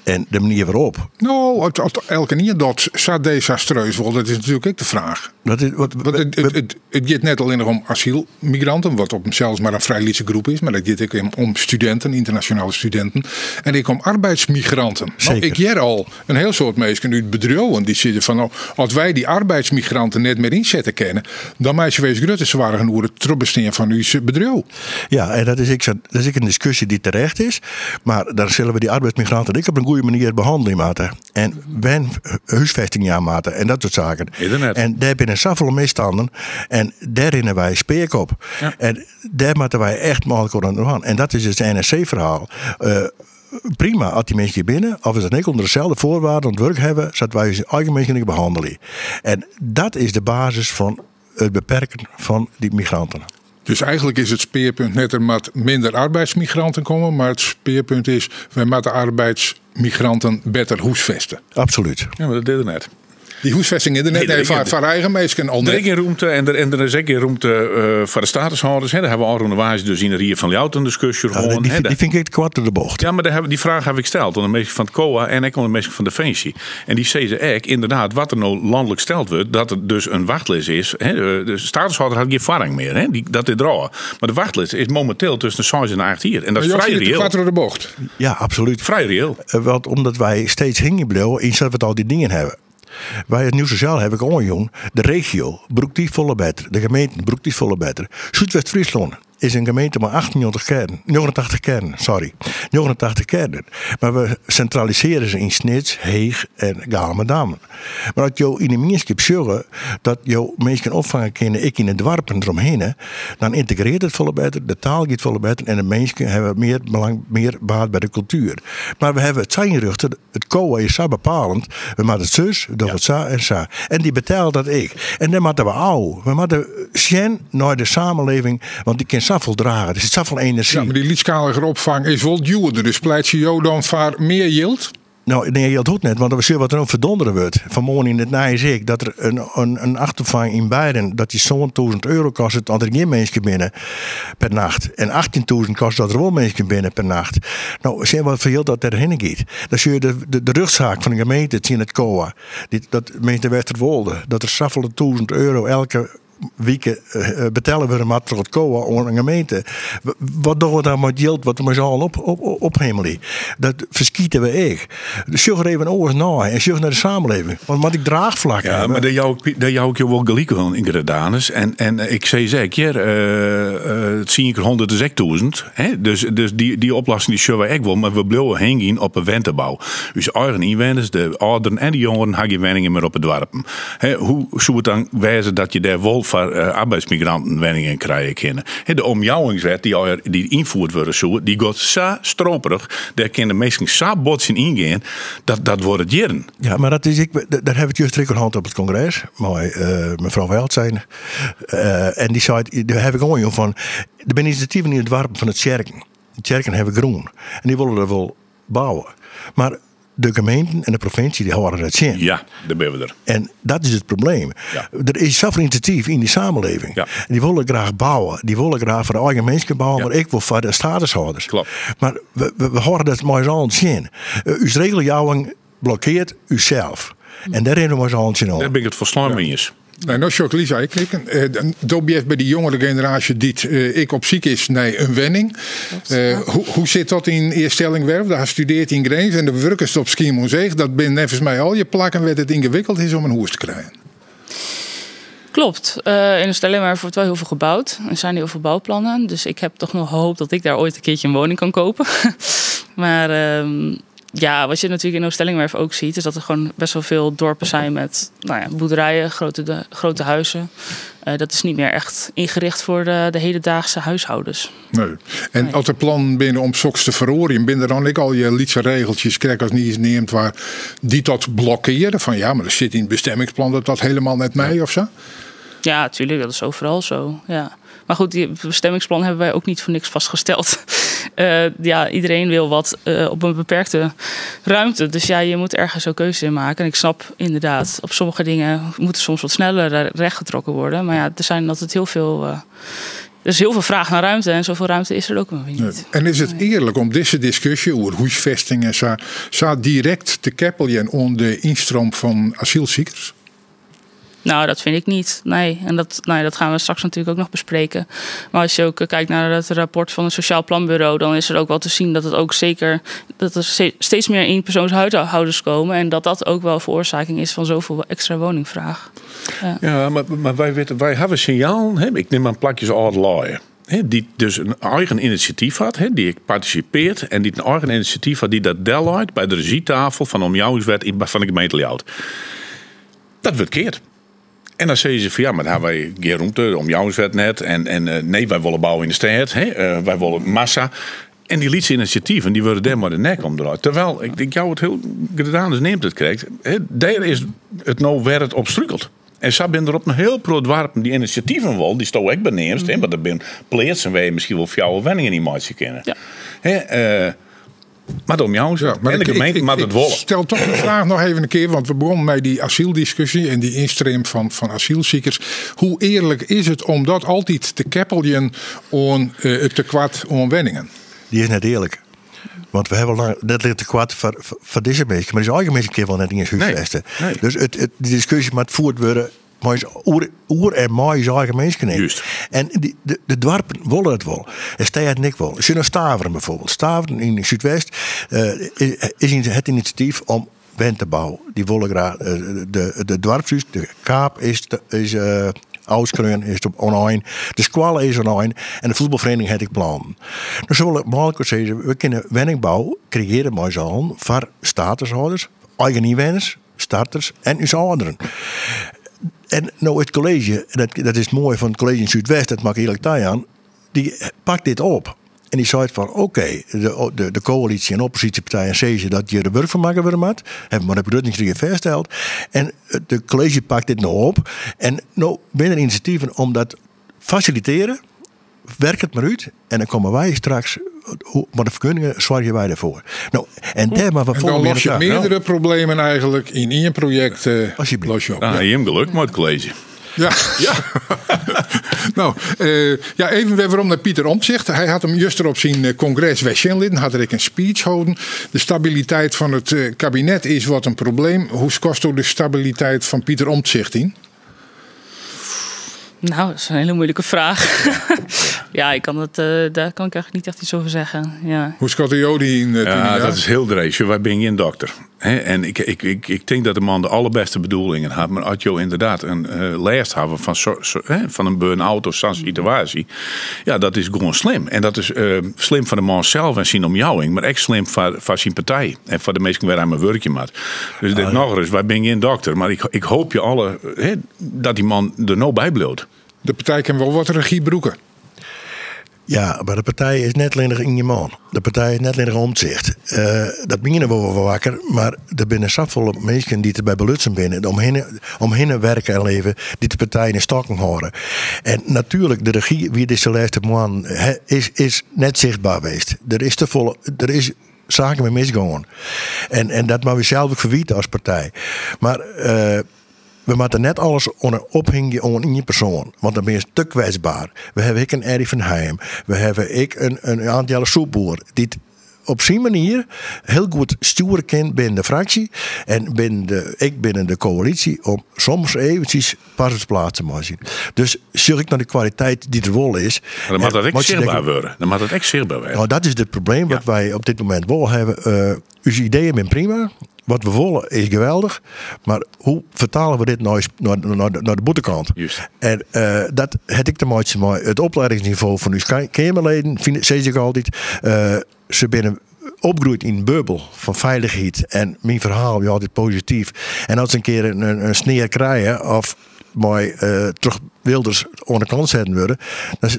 En de manier waarop. No, oft elkenien dat sa desastreus wol, dat is natuerlik ek de fraach. Dat is, wat, Want it giet net allinnich om asylmigranten, wat op himsels mar in frij lytse groep is, mar dat giet ek om studinten, ynternasjonale studinten, en ek om arbeidsmigranten. No, ik hear al in hiel soad minsken út bedriuwen dy't sizze fan, no, as wy dy arbeidsmigranten net mear ynsette kinne, dan meitsje wy ús grutte soargen oer it trochbestean fan ús bedriuw. Ja, en dat is ek sa, dat is ek in diskusje dy't terecht is. Mar dan sille we dy arbeidsmigranten ek op in goede manier behannelje moatte. En wen húsfesting jaan moatte en dat soart saken. En dêr binne safolle misstannen en dêr rinne wy speak op. En dêr moatte wy echt mei elkoar oan dwaan. En dat is it NSC-ferhaal. Prima as dy minsken hjir binne, of is dat ek ûnder deselde foarwaarden oan it wurk hawwe, sa't wy ús eigen minsken ek behannelje. En dat is de basis fan it beperken fan dy migranten. Dus eigenlik is it spearpunt net der moat minder arbeidsmigranten komme, mar it spearpunt is wy moatte arbeidsmigranten better húsfeste. Absolút. Ja, mar dat is der net. Dy húsfesting is der net, nee, foar eigen minsken al net. Der is gjin rûmte en der is ek gjin rûmte foar de statushâlders. Dêr hawwe we ôfrûne woansdei dus yn de rie fan Ljouwert in diskusje oer hân. Dy fyn ik ek te koart troch de bocht. Ja, mar dy fraach haw ik steld oan de minsken fan it COA en ek oan de minsken fan Definsje. En dy sizze ek, ynderdaad, wat der no lanlik steld wurdt, dat der dus in wachtlist is. De statushâlder hat gjin foarrang mear, dat is derôf. Mar de wachtlist is mominteel tusken de seis en de acht jier. En dat is frij reëel. Koart troch de bocht. Ja, absolút. Frij reëel. Want omdat wy steeds hingjen bliuwe yn sa't we it al dy dien hawwe. Wy as Nieuw Sociaal hawwe ek oanjûn, de regio brûkt dy folle better, de gemeenten brûkt dy folle better. Súdwest-Fryslân is in gemeente mei 98 kearnen, 89 kearnen, sorry, 89 kearnen. Mar we sintralisearje se yn Snits, Heech en Galamadammen. Mar as jo yn de mienskip sjogge dat jo minsken opfange kinne ek yn de doarpen deromhinne, dan yntegrearret it folle better, de taal giet folle better en de minsken hawwe mear belang, mear baat by de kultuer. Mar we hawwe it sa ynrjochte, it COA is sa bepalend, we moatte it sus, we dogge it sa en sa. En dy betellet dat ek. En dêr moatte we ôf. We moatte sjen nei de samenleving, want dy kin safolle drage, der sit safolle enerzjy. Ja, mar dy lytsskalige opfang is wol djoerder, dus pleitsje jo dan foar mear jild? No, nee, jild hoecht net, want we sjogge wat der no ferdondere wurdt. Fanmoarn yn it nijs ek dat der in nachtopfang yn Weidum, dat dy 7000 euro kostet as der gjin minsken binne per nacht. En 18.000 kostet as der wol minsken binne per nacht. No, sjen wat foar jild dat dêrhinne giet. Dan sjogge je de rjochtsaak fan de gemeente tsjin it COA, dat gemeente Westerwolde, dat der safolle tûzen euro elke wike betelle wurde moat troch it COA oan in gemeente. Wat dogge we dan mei it jild wat we mei s'n allen ophimmelje? Dat ferskite we ek. Sjoch der even oars nei en sjoch nei de samenleving. Want moat ik draachflak Ja, hawwe. mar dêr jou ik, dêr jou ik jo wol gelyk oan, Gradanes. En ik sis ek, hjir, tsien kear hûndert is ek tûzen. Hè? Dus dy oplossing dy sjogge wy ek wol, mar we bliuwe hingjen op 'e wentebou. Us eigen ynwenners, de âlderen en de jongeren, ha gjin wenningen mear op 'e doarpen. Hoe soe it dan wêze dat je dêr wol foar arbeidsmigranten wenningen krije kinne? De omjouwingswet dy't ynfierd wurde soe, dy giet sa stroperich, dêr kinne minsken sa bot tsjin yngean, dat duorret jierren. Ja, mar dat is ek, dêr hawwe we it juster ek oer hân op it kongres mei mefrou Welzijn. En dy sei, dêr haw ik oanjûn fan, der binne inisjativen yn de doarpen fan de tsjerken. De tsjerken hawwe grûn en dy wolle der wol bouwe. Mar de gemeenten en de provinsje dy hâlde dat tsjin. Ja, dêr binne we der. En dat is it probleem. Der is safolle inisjatyf yn dy samenleving. En dy wolle graach bouwe. Dy wolle graach foar de eigen minsken bouwe, mar ek wol foar de statushâlders. Mar we hâlde dat mei ús allen tsjin. Us regeljouwing blokkeart ússels. En dêr rinne we mei ús allen tsjinoan. Dêr bin ik it folslein mei iens. Nee, no sjoch ik Lisa ek knikken. Do bist by dy jongere generaasje dy't ek op syk is nei in wenning. Hoe sit dat yn Eaststellingwerf? Do hast studearre yn Grins en do wurkest op Skiermûntseach. Dat binne neffens my allegear plakken wêr't it yngewikkeld is om in hûs te krijen. Klopt. In Stellingwerf wordt wel heel veel gebouwd. Er zijn heel veel bouwplannen. Dus ik heb toch nog hoop dat ik daar ooit een keertje een woning kan kopen. Maar wat je natuurlijk in Oost-Stellingwerf ook ziet, is dat er gewoon best wel veel dorpen zijn met, boerderijen, grote huizen. Dat is niet meer echt ingericht voor de hedendaagse huishoudens. Nee. En Nee. as der plannen binne om soks te feroarjen, binne der dan ek al je lytse regeltsjes, krekt as niis neamd, waar dy dat blokkeare? Fan ja, mar der sit yn it bestemmingsplan dat dat helemaal net mei of sa? Ja, tuurlijk, dat is overal zo. Ja. Maar goed, die bestemmingsplan hebben wij ook niet voor niks vastgesteld. Ja, iedereen wil wat op een beperkte ruimte. Dus ja, je moet ergens ook keuze in maken. En ik snap inderdaad, op sommige dingen moeten soms wat sneller rechtgetrokken worden. Maar ja, er zijn altijd heel veel. Er is heel veel vraag naar ruimte en zoveel ruimte is er ook nog niet. En is het eerlijk om deze discussie over huisvesting en zo direct te keppelen aan de instroom van asielziekers? Nou, dat vind ik niet. Nee, en dat, nou ja, dat gaan we straks natuurlijk ook nog bespreken. Maar als je ook kijkt naar het rapport van het Sociaal Planbureau, dan is er ook wel te zien dat het ook zeker dat er steeds meer eenpersoonshuishoudens komen en dat dat ook wel veroorzaking is van zoveel extra woningvraag. Ja, ja, maar wij weten, wij hebben signaal. Hè, ik neem aan plakjes oude laaien. Die dus een eigen initiatief had, hè, die participeert en die een eigen initiatief had die dat deadline bij de regietafel van omjouwingswet van de gemeente Ljouwert. Dat wordt keerd. En dan zeggen ze van ja, maar daar hebben wij geen ruimte, omjouwingswet net. En nee, wij willen bouwen in de stad, hè, wij willen massa. En die lietse initiatieven, die worden daar maar de nek omdraaid. Terwijl, ik denk jou het heel gedaan is, neemt het krijgt. Hè, daar is het nou waar het op struikelt. En zo ben er op een heel groot dwarpen die initiatieven wel, die sto ik beneemst, hè, maar dat zijn plaatsen waar je misschien wel jouw wenningen niet maatje kennen. Ja. Hè, maar om jou Ja, maar en de gemeente ik, maar het wollen. stel toch de vraag nog even een keer, want we begonnen met die asieldiscussie en die instroom van asielziekers. Hoe eerlijk is het om dat altijd te keppelen aan het tekort aan wenningen? Die is net eerlijk. Want we hebben lang, net ligt tekort voor deze mensen, maar die is eigen mensen keer wel net in eens huisvesten. Nee. Dus die discussie moet voerd worden, maar is oer en mooi is eigen mensen in. Juist. En de dwarpen willen het wel. En stad en ik wel. Zullen Staveren bijvoorbeeld. Staveren in Zuidwest is in het initiatief om went te bouwen. Die willen graag de dwarpshuis, de Kaap is Oudskreun is op online. De squallen is online. En de voetbalvereniging had ik plan. Dus we willen mogelijk zeggen, we kunnen woningbouw creëren met z'n allen voor statushouders, eigen inwoners, starters en uw ouderen. En nou het college, en dat is mooi van het college in Zuidwest, dat mag ik eerlijk taai aan, die pakt dit op. En die zei van, oké, de coalitie en oppositiepartijen zeggen dat je er werk van maken willen moet. Hebben maar de begrotingsregel vastgesteld. En de college pakt dit nou op. En nou binnen initiatieven om dat faciliteren, werk het maar uit. En dan komen wij straks, maar de vergunningen zorgen wij ervoor. Nou, en daar maar we En dan volgen los je elkaar. meerdere problemen eigenlijk in één project, Alsjeblieft. los je op. Nou, je hebt geluk met het college. Ja. Nou, ja, even weer waarom naar Pieter Omtzigt. Hij had hem juist op zijn congres West-Sjenlidden, had er ik een speech houden. De stabiliteit van het kabinet is wat een probleem. Hoe kost de stabiliteit van Pieter Omtzigt in? Nou, dat is een hele moeilijke vraag. Ja, daar kan ik eigenlijk niet echt iets over zeggen. Ja. Hoe schat de Jody in Ja, Tunia? dat is heel drees. Wij zijn geen dokter. Hè? En ik denk dat de man de allerbeste bedoelingen had. Maar als je inderdaad een lijst hebben van een burn-out of zo'n situatie. Ja, dat is gewoon slim. En dat is slim van de man zelf en zijn omjouwing. Maar echt slim voor zijn partij. En voor de mensen waar hij mijn werkje maakt. Dus dit nog eens, wij zijn geen dokter. Maar ik hoop je alle, hè, dat die man er nou bij blijft. De partij kan wel wat regie broeken. Ja, maar de partij is net alleen nog in je man. De partij is net alleen nog Omtzigt. Dat beginnen we wel wakker, maar er binnen zoveel mensen die erbij belutsen binnen, om hinnen werken en leven, die de partij in de stokken horen. En natuurlijk, de regie, wie deze laatste man, hè, is net zichtbaar geweest. Er is te volle, er is zaken mee misgegaan. En dat maar we zelf ook verwieten als partij. Maar we moeten net alles onder ophingen onder één persoon. Want dan ben je te kwetsbaar. We hebben ik een Errie van Heijm. We hebben ik een aantal Soepboer. Die het op zijn manier heel goed sturen kan binnen de fractie. En ik binnen de coalitie. Om soms eventjes pas op de plaats te maken. Dus zorg ik naar de kwaliteit die er wel is. Maar dan mag dat En echt moet je zichtbaar denken, worden. Dan mag dat echt zichtbaar worden. Nou, dat is het probleem wat wij op dit moment wel hebben. Uw ideeën zijn prima. Wat we willen is geweldig. Maar hoe vertalen we dit nou eens naar de boetekant? En dat heb ik te maken met het opleidingsniveau van uw Kamerleden, zeg ik altijd. Ze binnen opgroeit in een bubbel van veiligheid. En mijn verhaal is altijd positief. En als ze een keer een sneer krijgen of mooi terug Wilders aan de kant zetten worden,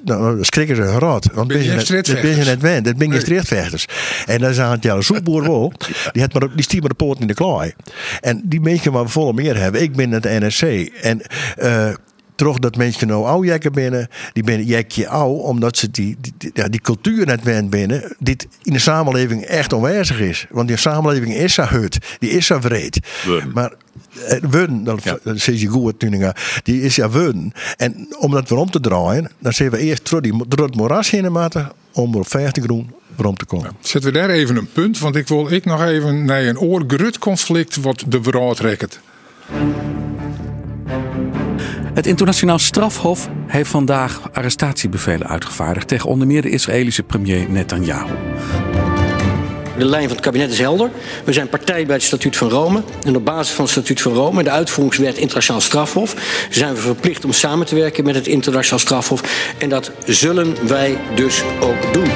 dan schrikken ze hun rot. Want Ben je dat ben je strijdvechters? net wend. Dat ben je Nee. strijdvechters. En dan zijn het ja, zoekboer wel. Die had maar op, die stier maar de poort in de klaai. En die mensen waar we volle meer hebben. Ik ben het NSC. En Trochdat minsken no ôfjekke binne, dy binne jekje ôf omdat se dy, dy, ja, dy kultuer net wend binne, dy't yn de samenleving echt oanwêzich is. Want dy samenleving is sa hurd, dy is sa wreed. Wurden. Mar eh, wurden, dat Ja. dat sis je goed, Tuninga. Dy is ja wurden. En om dat werom te draaien, dan sille we earst troch, dy, troch it moeras hinne moatte om op fêste grûn werom te kommen. Sette we dêr even in punt, want ik wol ek noch even nei in oar grut konflikt wat de wrâld rekket. Het internationaal strafhof heeft vandaag arrestatiebevelen uitgevaardigd tegen onder meer de Israëlische premier Netanyahu. De lijn van het kabinet is helder. We zijn partij bij het Statuut van Rome. En op basis van het Statuut van Rome en de uitvoeringswet Internationaal Strafhof zijn we verplicht om samen te werken met het Internationaal Strafhof. En dat zullen wij dus ook doen.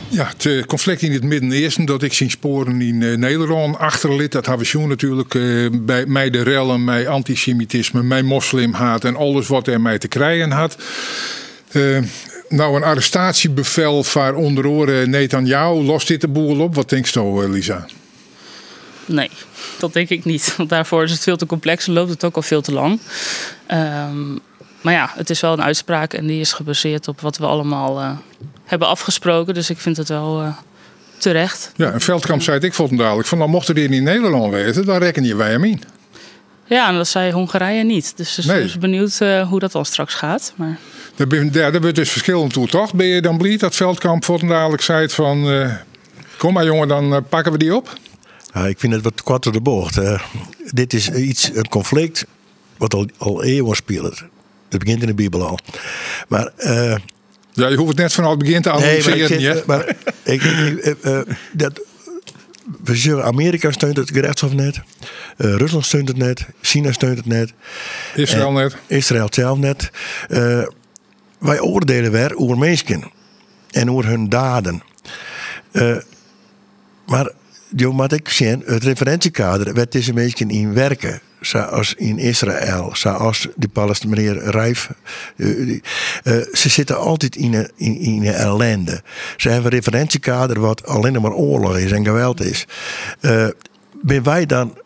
Ja, it eh, konflikt yn it Midden-Easten dat ek syn spoaren yn eh, Nederlân achterlit, dat hawwe we sjoen natuerlik eh, by, mei de rellen, mei antisemitisme, mei moslimhaat en alles wat dêrmei te krijen hat. No, in arrestaasjebefel foar ûnder oare Netanyahu. Lost dit de boel op? Wat tinksto, Lisa? Nee, dat denk ik niet. Want daarvoor is het veel te complex en loopt het ook al veel te lang. Maar ja, het is wel een uitspraak en die is gebaseerd op wat we allemaal hebben afgesproken. Dus ik vind het wel terecht. Ja, en Veldkamp sei it ek fuortendalik fan, no mocht er yn Nederlân wêze, dan rekkenje wy him yn. Ja, en dat sei Hongarije niet. Dus ik Nee. ben benieuwd hoe dat dan straks gaat. Maar Dêr wurdt dus ferskillend oer tocht. Binne je dan bliid dat Veldkamp fuortendalik sei fan, kom mar jongen, dan pakke we dy op? Ja, ik fyn it wat koart troch de bocht. Dit is iets, in konflikt wat al iuwen spilet. It begjint yn de Bibel al. Mar, Ja, je hoecht it net fanôf it begjin te Nee, maar ik analyseren, zit, hear. maar ik, ik, dat, we zeggen, Amerika steunt it gerechtshof net. Ruslân steunt it net. Sina steunt it net. Israël net. Israël sels net. Wy oardielje wer oer minsken en oer hun daden. Mar jo moatte ek sjen, it referinsjekader wêr't dizze minsken yn werke, sa as yn Israël, sa as dy Palest-, menear Rijf, dy, se sitte altyd yn 'e ellende. Se hawwe in referinsjekader wat allinne mar oarloch is en geweld is. Binne wy dan,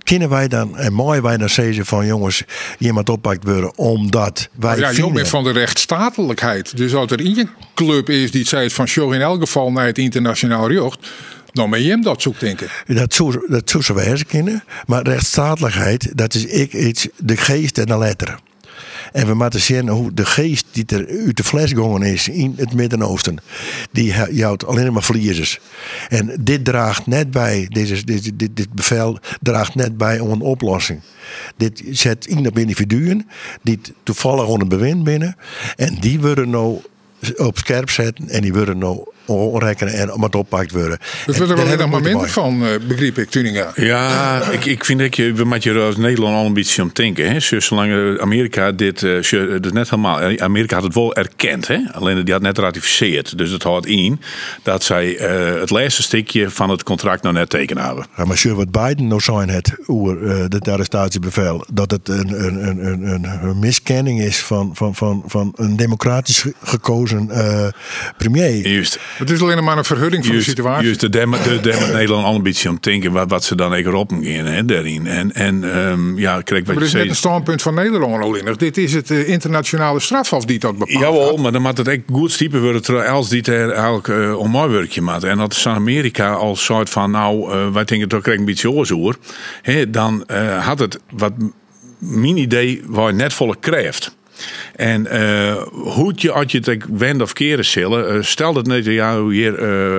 kinne wy dan en meie wy dan sizze fan jonges, hjir moat oppakt wurde omdat wy Ja, jo fine binne fan de rechtsstatelijkheid. Dus as der ien klup is dy't seit fan sjoch yn elk gefal nei it ynternasjonaal rjocht, dan moatte jim dat soe ik tinke. Dat soe sa wêze kinne, mar rechtsstatelijkheid, dat is ek iets, de geest en de letter. En we moatte sjen hoe de geest dy't der út de fles gongen is yn it Midden-Oosten, dy jout allinne mar ferliezers. En dit draacht net by, dizze, dizze, dit, dit bevel draacht net by oan oplossing. Dit set yn op yndividuen dy't toevallig oan it bewind binne en dy wurde no op skerp setten en dy wurde no oanrekkene en moat oppakt wurde. Dat wurdt der En wel dêr helemaal ha ik muoite minder mei. fan, begryp ik, Tuninga. Ja, ik fyn ek, we moatte hjir as Nederlân al in bytsje om tinke. Hè. Sjoch, salang Amearika dit, sjoch, dat is net helemaal, Amearika hat it wol erkend, hè. Allinne dy hat net ratifisearre. Dus dat hâldt yn dat sy it lêste stikje fan it kontrakt noch net tekene hawwe. Ja, mar sjoch wat Biden no sein hat oer dit arrestaasjebevel, dat it in miskenning is fan in demokratysk gekozen premier. Juist. It is allinne mar in ferhurding fan de situaasje. Juist, dêr moat Nederlân al in bytsje om tinke wat se dan ek roppen gean, hè, dêryn. En ja, krekt wat Mar je it is net sei. in stânpunt fan Nederlân allinnich. Dit is it ynternasjonale strafhof dy't dat bepaald Jawol, hat. mar dan moat it ek goed stipe wurde troch elts dy't dêr eigentlik oan meiwurkje moat. En as sa'n Amearika al seit fan, no, wy tinke toch krekt in bytsje oars oer, hè, dan hat it wat myn idee wei net folle krêft. En hoe't je, as je it ek wend of keare sille, stel dat Netanyahu hjir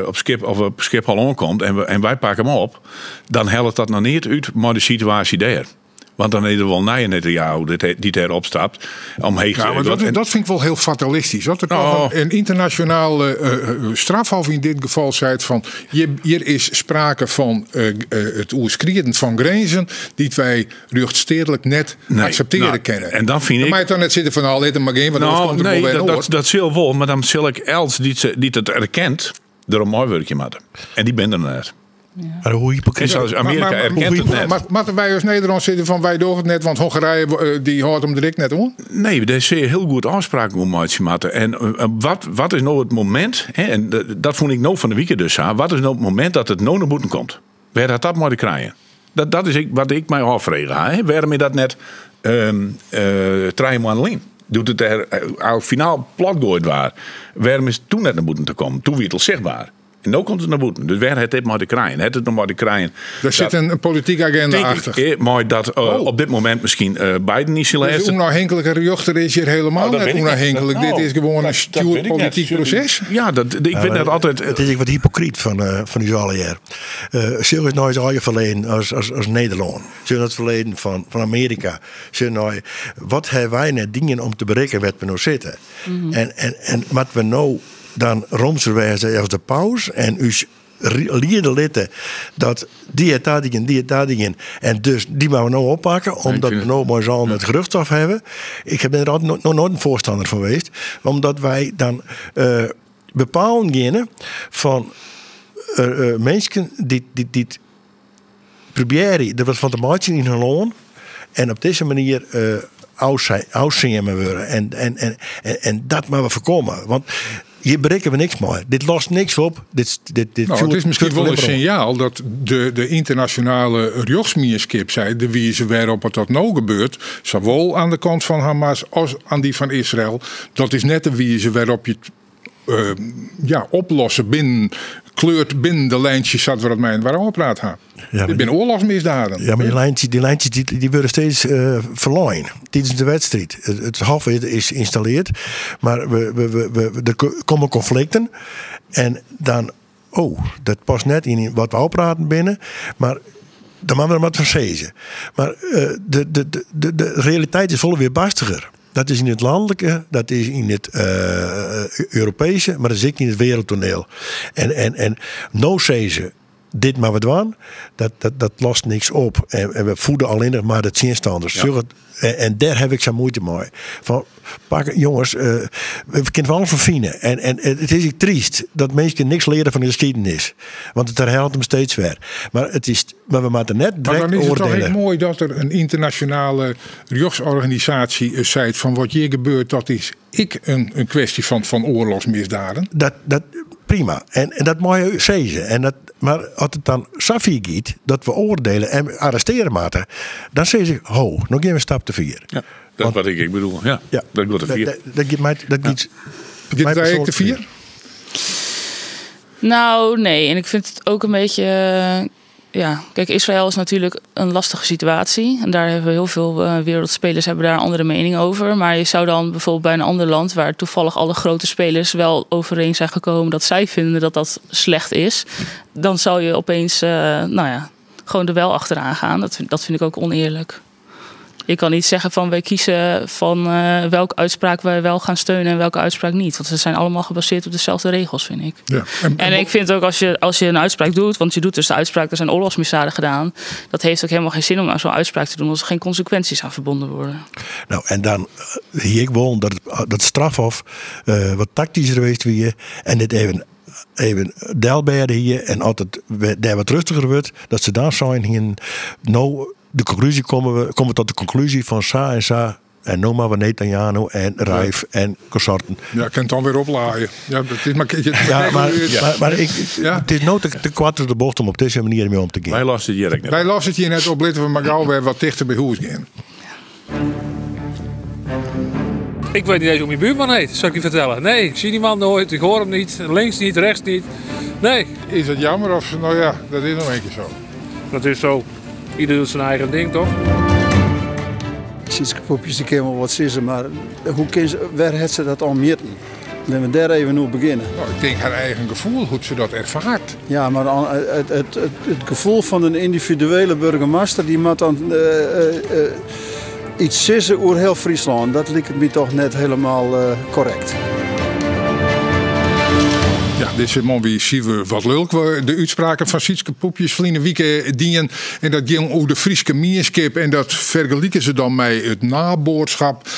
op skip of op Schiphol oankomt en wy pakke him op, dan hellet dat noch neat út mei de situaasje dêr. Want dan is der wol nije Netanyahu dy't dêr opstapt. Omheech Ja, mar en dat fyn ik wol hiel fatalistysk. Dat der toch in ynternasjonaal strafhof yn dit gefal seit fan, hjir is sprake fan it oerskrieden fan grinzen dy't wy rjochtsteatlik net Nee, akseptearje nou, kinne. en dan fyn Dan ik mei it dan net sitte fan, nou, lit him mar gean, want Nou, oars komt der nee, wol wer oar. dat sil wol, mar dan sil ik elts dy't it erkent, derom meiwurkje moatte. En dy binne der net. Ja. Maar hoe hypocriet. En zoals Amerika erkent het net. Maar moatte wy as Nederlân sitte fan wy dogge it net, want Hongarije dy hâldt him der ek net oan? Nee, dêr sil je hiel goed ôfspraken oer meitsje moatte. En wat is no it momint, hè, en dat fûn ik no fan de wike dus sa, wat is no it momint dat it no nei bûten komt? Wêr hat dat mei te krijen? Dat, dat is wat ik my ôffrege ha. Hè. Wêrom is dat net 3 moannen lyn? Doe't it der finaal platgoaid waard. Wêrom is it doe net nei bûten te kommen? Doe wie it al sichtber. En no komt it nei bûten. Dus wêr hat dit mei te krijen? Hat it noch mei te krijen? Der sit in politike agenda Tink achter. Ik, mei dat op dit momint miskien Biden yn syn Dus lêste. de ûnôfhinklike rjochter is hjir hielendal Oh, dat net wit ik net. ûnôfhinklik. Nou, Dit is gewoan in dat stjoerd wit ik net. polityk proses. Ja, ik wit net altyd. It is ek wat hypokryt fan ús allegear. Sjoch ris nei ús eigen ferleden as Nederlân. Sjoch nei it ferleden fan Amearika. Sjoch nei wat hawwe wy net dien om te berikken wêr't we no sitte. En moatte we no dan roomser wêze as de paus en ús liede litte dat dy hat dat dien, dy hat dat dien. En dus dy moatte we no oppakke, omdat we no mei s'n allen it gerjochtshôf hawwe. Ik bin der altyd noch noait in foarstanner fan west. Omdat wy dan bepalen geane fan minsken dy't probearje der wat fan te meitsjen yn har lân. En op dizze manier ôfseame wurde. En dat moatte we foarkomme. Want hjir berikke we niks mei. Dit lost niks op. Dit Nou, it is miskien fjoert wol in allinnich mar oan. sinjaal dat de ynternasjonale rjochtsmienskip sei, de wize wêrop't it dat no gebeurt, sawol oan de kant fan Hamas as oan dy fan Israël, dat is net de wize wêrop't je it oplosse binnen, kleurt binnen de lijntjes sa't we dat mei inoar ôfpraat ha. Ja, Dit binne oarlochsmisdieden. Ja, mar dy lijntjes dy wurde steeds ferlein tidens de wedstriid. It hôf is ynstallearre, mar der komme konflikten en dan, oh, dat past net yn wat we ôfpraat binne, mar dan moatte we der wat fan sizze. Mar de realiteit is folle wearbarstiger. Dat is yn it lanlike, dat is yn it Europeeske, mar dat is ek yn it wereldtoneel. En no sizze, dit moatte we dwaan, dat lost niks op. En we fiede allinnich mar de tsjinstanners. Ja. En dêr ha ik sa'n muoite mei. Fan, pak, jonges, we kinne wol fan fine. En it is ek tryst dat minsken niks leare fan de skiednis. Want it werhellet him steeds wer. Mar we moatte net Mar direkt dan is it toch oardielje. ek moai dat der in ynternasjonale rjochtsorganisaasje seit fan wat hjir gebeurt, dat is ek in kwestje fan oarlochsmisdieden. Dat, prima. En dat mei je sizze. Mar as it dan safier giet dat we oardielje en arrestearje moatte, dan sizze ik, ho, no geane we in stap te fier. Ja, dat is wat ik bedoel. Ja, Ja. dat giet te Dat, fier. dat giet my, dat giet Giet my it ek te persoanlik fier? Nou, nee. En ik vind het ook een beetje, ja, kijk, Israël is natuurlijk een lastige situatie. En daar hebben heel veel wereldspelers hebben daar een andere mening over. Maar je zou dan bijvoorbeeld bij een ander land, waar toevallig alle grote spelers wel overeen zijn gekomen dat zij vinden dat dat slecht is, dan zou je opeens, nou ja, gewoon er wel achteraan gaan. Dat vind ik ook oneerlijk. Je kan niet zeggen van wij kiezen van welke uitspraak wij wel gaan steunen en welke uitspraak niet. Want ze zijn allemaal gebaseerd op dezelfde regels, vind ik. Ja. En ik vind ook als je een uitspraak doet, want je doet dus de uitspraak, er zijn oorlogsmisdaden gedaan. Dat heeft ook helemaal geen zin om nou zo'n uitspraak te doen als er geen consequenties aan verbonden worden. Nou, en dan hie ik wol dat strafhof wat taktysker west wie en dit even delbêde hier en altyd dêr wat rêstiger wurdt, dat se dan sein hiene, no de konklúzje komme we tot de konklúzje fan sa en sa en no moatte we Netanyahu en Raif en konsorten. Ja, kin it dan wer oplaaie. Ja, dat is mar. Ja, mar it is no te koart troch de bocht om op dizze manier mei om te gean. Wy losse it hjir ek net. Wy losse it hjir net op, litte we mar gau wer wat tichter by hûs gean. Ik weet niet eens hoe mijn buurman heet, zal ik je vertellen. Nee, ik zie die man nooit, ik hoor hem niet, links niet, rechts niet. Nee. Is dat jammer of, nou ja, dat is nog een keer zo. Dat is zo. Ieder doet zijn eigen ding, toch? Sietske Poepjes, dy kin wol wat sizze, mar hoe kin se, wêr hat se dat al mjitten? Litte we dêr even oer begjinne. Nou, ik tink har eigen gefoel, hoe't se dat erfaart. Ja, mar it gefoel fan in yndividuele boargemaster, dy moat dan yts sizze oer hiel Fryslân. Dat liket my dochs net hielendal korrekt. Ja, dizze man wie Siewert wat lulk. De útspraken fan Sietske Poepjes ferline wike dienen. En dat gyng oer de Fryske mienskip. En dat fergelike se dan mei it nabuorskip.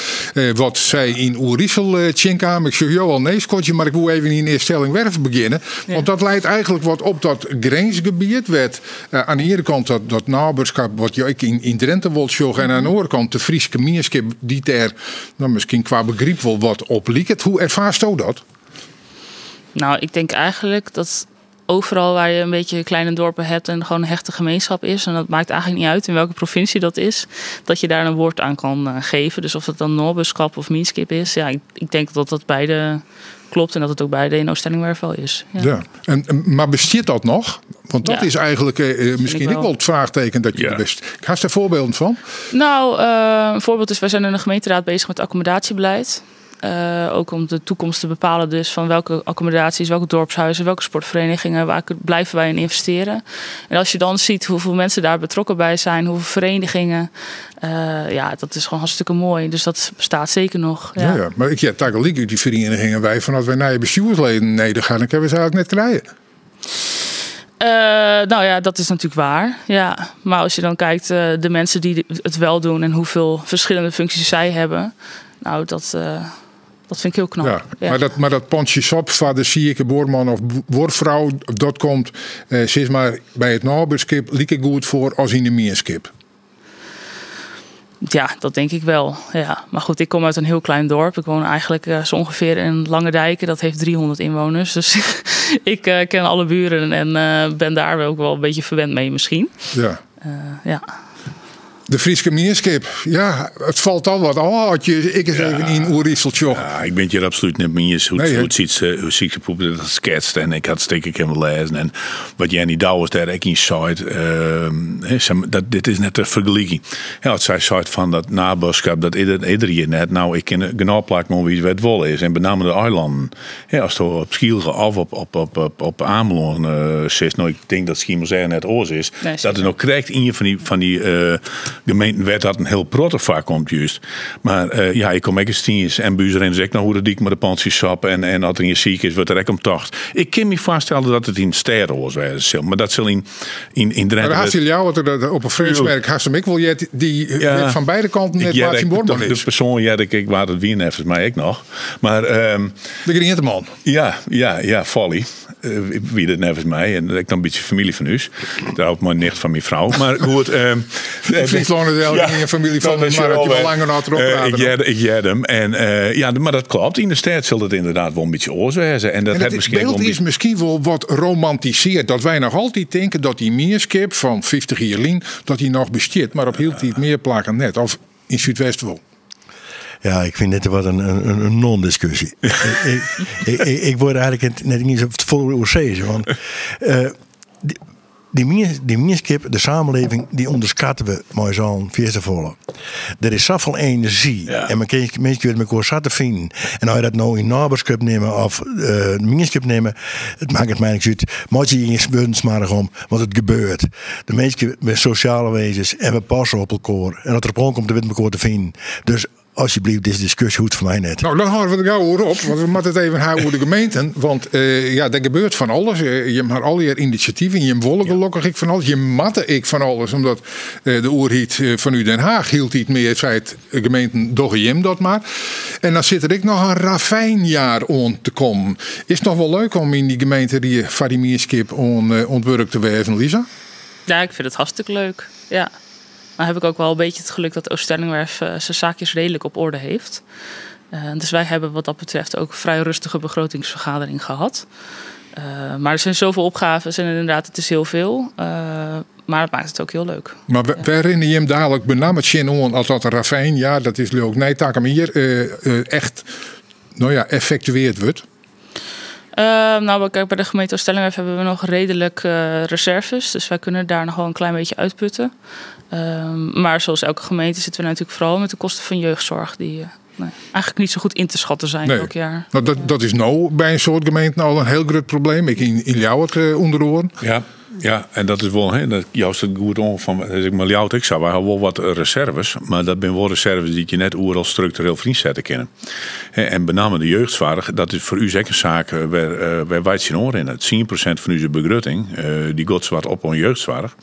Wat sy yn Oerisel tsjinkaam. Ik sjoch jo al nee skodzjen, mar ik wol even yn Eaststellingwerf begjinne. Want dat leit eigentlik wat op dat grinsgebiet. Wêr't oan de iene kant dat nabuorskip wat je ek yn Drinte wol sjogge. En oan de oare kant de Fryske mienskip dy't dêr nou, miskien kwa begryp wol wat op liket. Hoe erfaarsto dat? Nou, ik denk eigenlijk dat overal waar je een beetje kleine dorpen hebt en gewoon een hechte gemeenschap is. En dat maakt eigenlijk niet uit in welke provincie dat is, dat je daar een woord aan kan geven. Dus of dat dan Noorbuschap of Mienskip is, ja, ik denk dat dat beide klopt en dat het ook beide in Ooststellingwerf wel is. Ja. Ja. Maar bestaat dat nog? Want dat Ja. is eigenlijk Vind misschien ik ook wel. wel het vraagteken dat je er best. Heb je daar voorbeelden van? Een voorbeeld is, wij zijn in de gemeenteraad bezig met accommodatiebeleid. Ook om de toekomst te bepalen dus van welke accommodaties, welke dorpshuizen, welke sportverenigingen, waar blijven wij in investeren. En als je dan ziet hoeveel mensen daar betrokken bij zijn, hoeveel verenigingen, ja, dat is gewoon hartstikke mooi. Dus dat bestaat zeker nog. Ja. Ja, ja. Maar ik, ja, tegelijk uit die verenigingen wij vanaf wij naar je bestuursleden neder gaan, dan kunnen we ze eigenlijk net krijgen. Dat is natuurlijk waar. Ja. Maar als je dan kijkt, de mensen die het wel doen en hoeveel verschillende functies zij hebben, nou, dat vind ik heel knap. Ja, Ja. Maar dat pantje sop van de zieke boorman of boorvrouw, dat komt zeg maar bij het nabuurskip lieke goed voor als in de meerskip. Ja, dat denk ik wel. Ja. Maar goed, ik kom uit een heel klein dorp. Ik woon eigenlijk zo ongeveer in Langedijken. Dat heeft 300 inwoners. Dus ik ken alle buren en ben daar ook wel een beetje verwend mee misschien. De Frieske Meerskip, ja, het valt al wat al. Had je, ik eens even in Oerieseltje. Ja, ik ben het hier absoluut niet mee eens. Hoe Nee, hè? het ziet, hoe ziet ze poep, dat schetst. En ik had steek ik hem lezen. En wat Jenny Douwes daar ook in zei, hè, zeg maar, dat, dit is net de vergelijking. Ja, het zij zei van dat nabuurschap, dat ieder hier net. Nou, ik ken genau plak maar wie het wel is. En met name de eilanden. Ja, als het op Schylge of op Amelân zit, nou, ik denk dat Schiermonnikoog net oors is. Nee, dat zeker. er nog krijgt in je van die gemeentenwet dat een heel protte vaak komt juist. Maar ja, ik kom ook eens tiens en buurzen zeg ik nou hoe de dik maar de pantjes sap en als er in je ziek is, wordt er ook om tocht. Ik kan me voorstellen dat het in sterren hoort, maar dat zal in Drenthe. Maar daar had jou wat er op een Frans merk, had hem ik wel jet, die werd van beide kanten net Ik waar zijn boorman de is. persoon, ja, ik waar het wien even, maar ik nog. Maar de Grienteman. Ja, ja, ja, Folly. Wie dat nevens mij. En ik dan een beetje familie van u. Daar ook mijn nicht van mijn vrouw. Maar goed. Friesland is wel in je familie van, Dat is maar dat je wel, wel langer naar het erop praten dan. Ik jerde hem. En ja, maar dat klopt. In de stad zal dat inderdaad wel een beetje oorzaken zijn. En dat En heeft het misschien beeld wel een is misschien wel wat romantiseerd. Dat wij nog altijd denken dat die meerskip van 50 jaar lien, dat die nog bestaat. Maar op hield die het meer plakken net. Of in Zuidwest wel. Ja, ik vind dit wat een non-discussie. Ik word eigenlijk net niet zo vol oor want die meerskip, de samenleving, die onderschatten we maar zo'n volle. Er is zoveel energie. En men kan mensen met elkaar zat te vinden. En als je dat nou in naberskip nemen of meerskip nemen, het maakt het mij niks uit. Maar je in je smarig om, want het gebeurt. De mensen met sociale wezens en we passen op elkaar. En dat er op komt, dan weten we elkaar te vinden. Dus alsjeblieft, deze discussie hoeft voor mij net. Nou, dan houden we het gauw hoor op. Want we moeten het even houden over de gemeenten. Want ja, er gebeurt van alles. Je hebt al je initiatieven. Je wollen gelukkig ik van alles. Je matte ik van alles. Omdat de oerhiet van u Den Haag hield iets meer. Het feit, gemeenten, doch je hem dat maar. En dan zit er ik nog een ravijnjaar on te komen. Is het nog wel leuk om in die gemeente die Vadimirskip ontwerp te werven, Lisa? Ja, ik vind het hartstikke leuk. Ja. Maar heb ik ook wel een beetje het geluk dat Ooststellingwerf zijn zaakjes redelijk op orde heeft. Dus wij hebben wat dat betreft ook een vrij rustige begrotingsvergadering gehad. Maar er zijn zoveel opgaves en inderdaad, het is heel veel. Maar het maakt het ook heel leuk. Maar wij herinneren je hem dadelijk benamelijk zin om als dat ravijn, ja, dat is leuk. Nee, taak hem hier echt, nou ja, effectueerd wordt. Bij de gemeente Ooststellingwerf hebben we nog redelijk reserves. Dus wij kunnen daar nog wel een klein beetje uitputten. Maar zoals elke gemeente zitten we natuurlijk vooral met de kosten van jeugdzorg. Die eigenlijk niet zo goed in te schatten zijn elk jaar. Nou, dat is nou bij een soort gemeente al een heel groot probleem. Ik in Ljouwert onder oren. Ja. Ja, en dat is wel, hè, dat juist het goed om van, dus ik maar Ljouwert, ik zou wel wel wat reserves, maar dat zijn wel reserves die je net oeral structureel vriend zetten kennen. Hè, en met name de jeugdzorg, dat is voor u zeker een zaak waar wij het zien oor in. Het 10% van uw begroting, die gaat wat op aan jeugdzorg.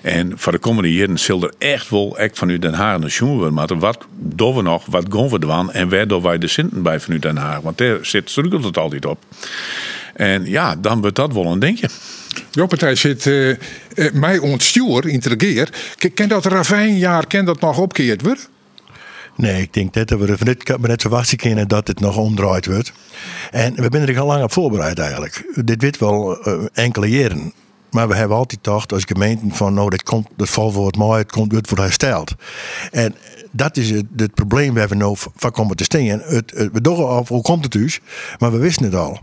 En voor de komende jaren zal er echt wel echt van u Den Haag naar jongen worden. Maar wat doen we nog, wat gaan we doen en waar doen wij de zinten bij van u Den Haag? Want daar zit struikelt het altijd op. En ja, dan wordt dat wel een dingetje. Jouw partij zit mij ontstuur in het regeer. Ken dat ravijnjaar, ken dat nog opgekeerd worden? Nee, ik tink net dat we der net ferwachtsje kinne dat dit noch omdraaid wurdt. En we binne der al lang op foarbereid eigenlik. Dit wit wol inkelde jierren. Mar we hawwe altyd tocht as gemeenten fan no dit komt, dat falt wol wat mei, it komt wurdt wol hersteld. En dat is it, it probleem wêr't we no foar komme te stean. It, we dogge al, hoe komt it ús, mar we wisten it al.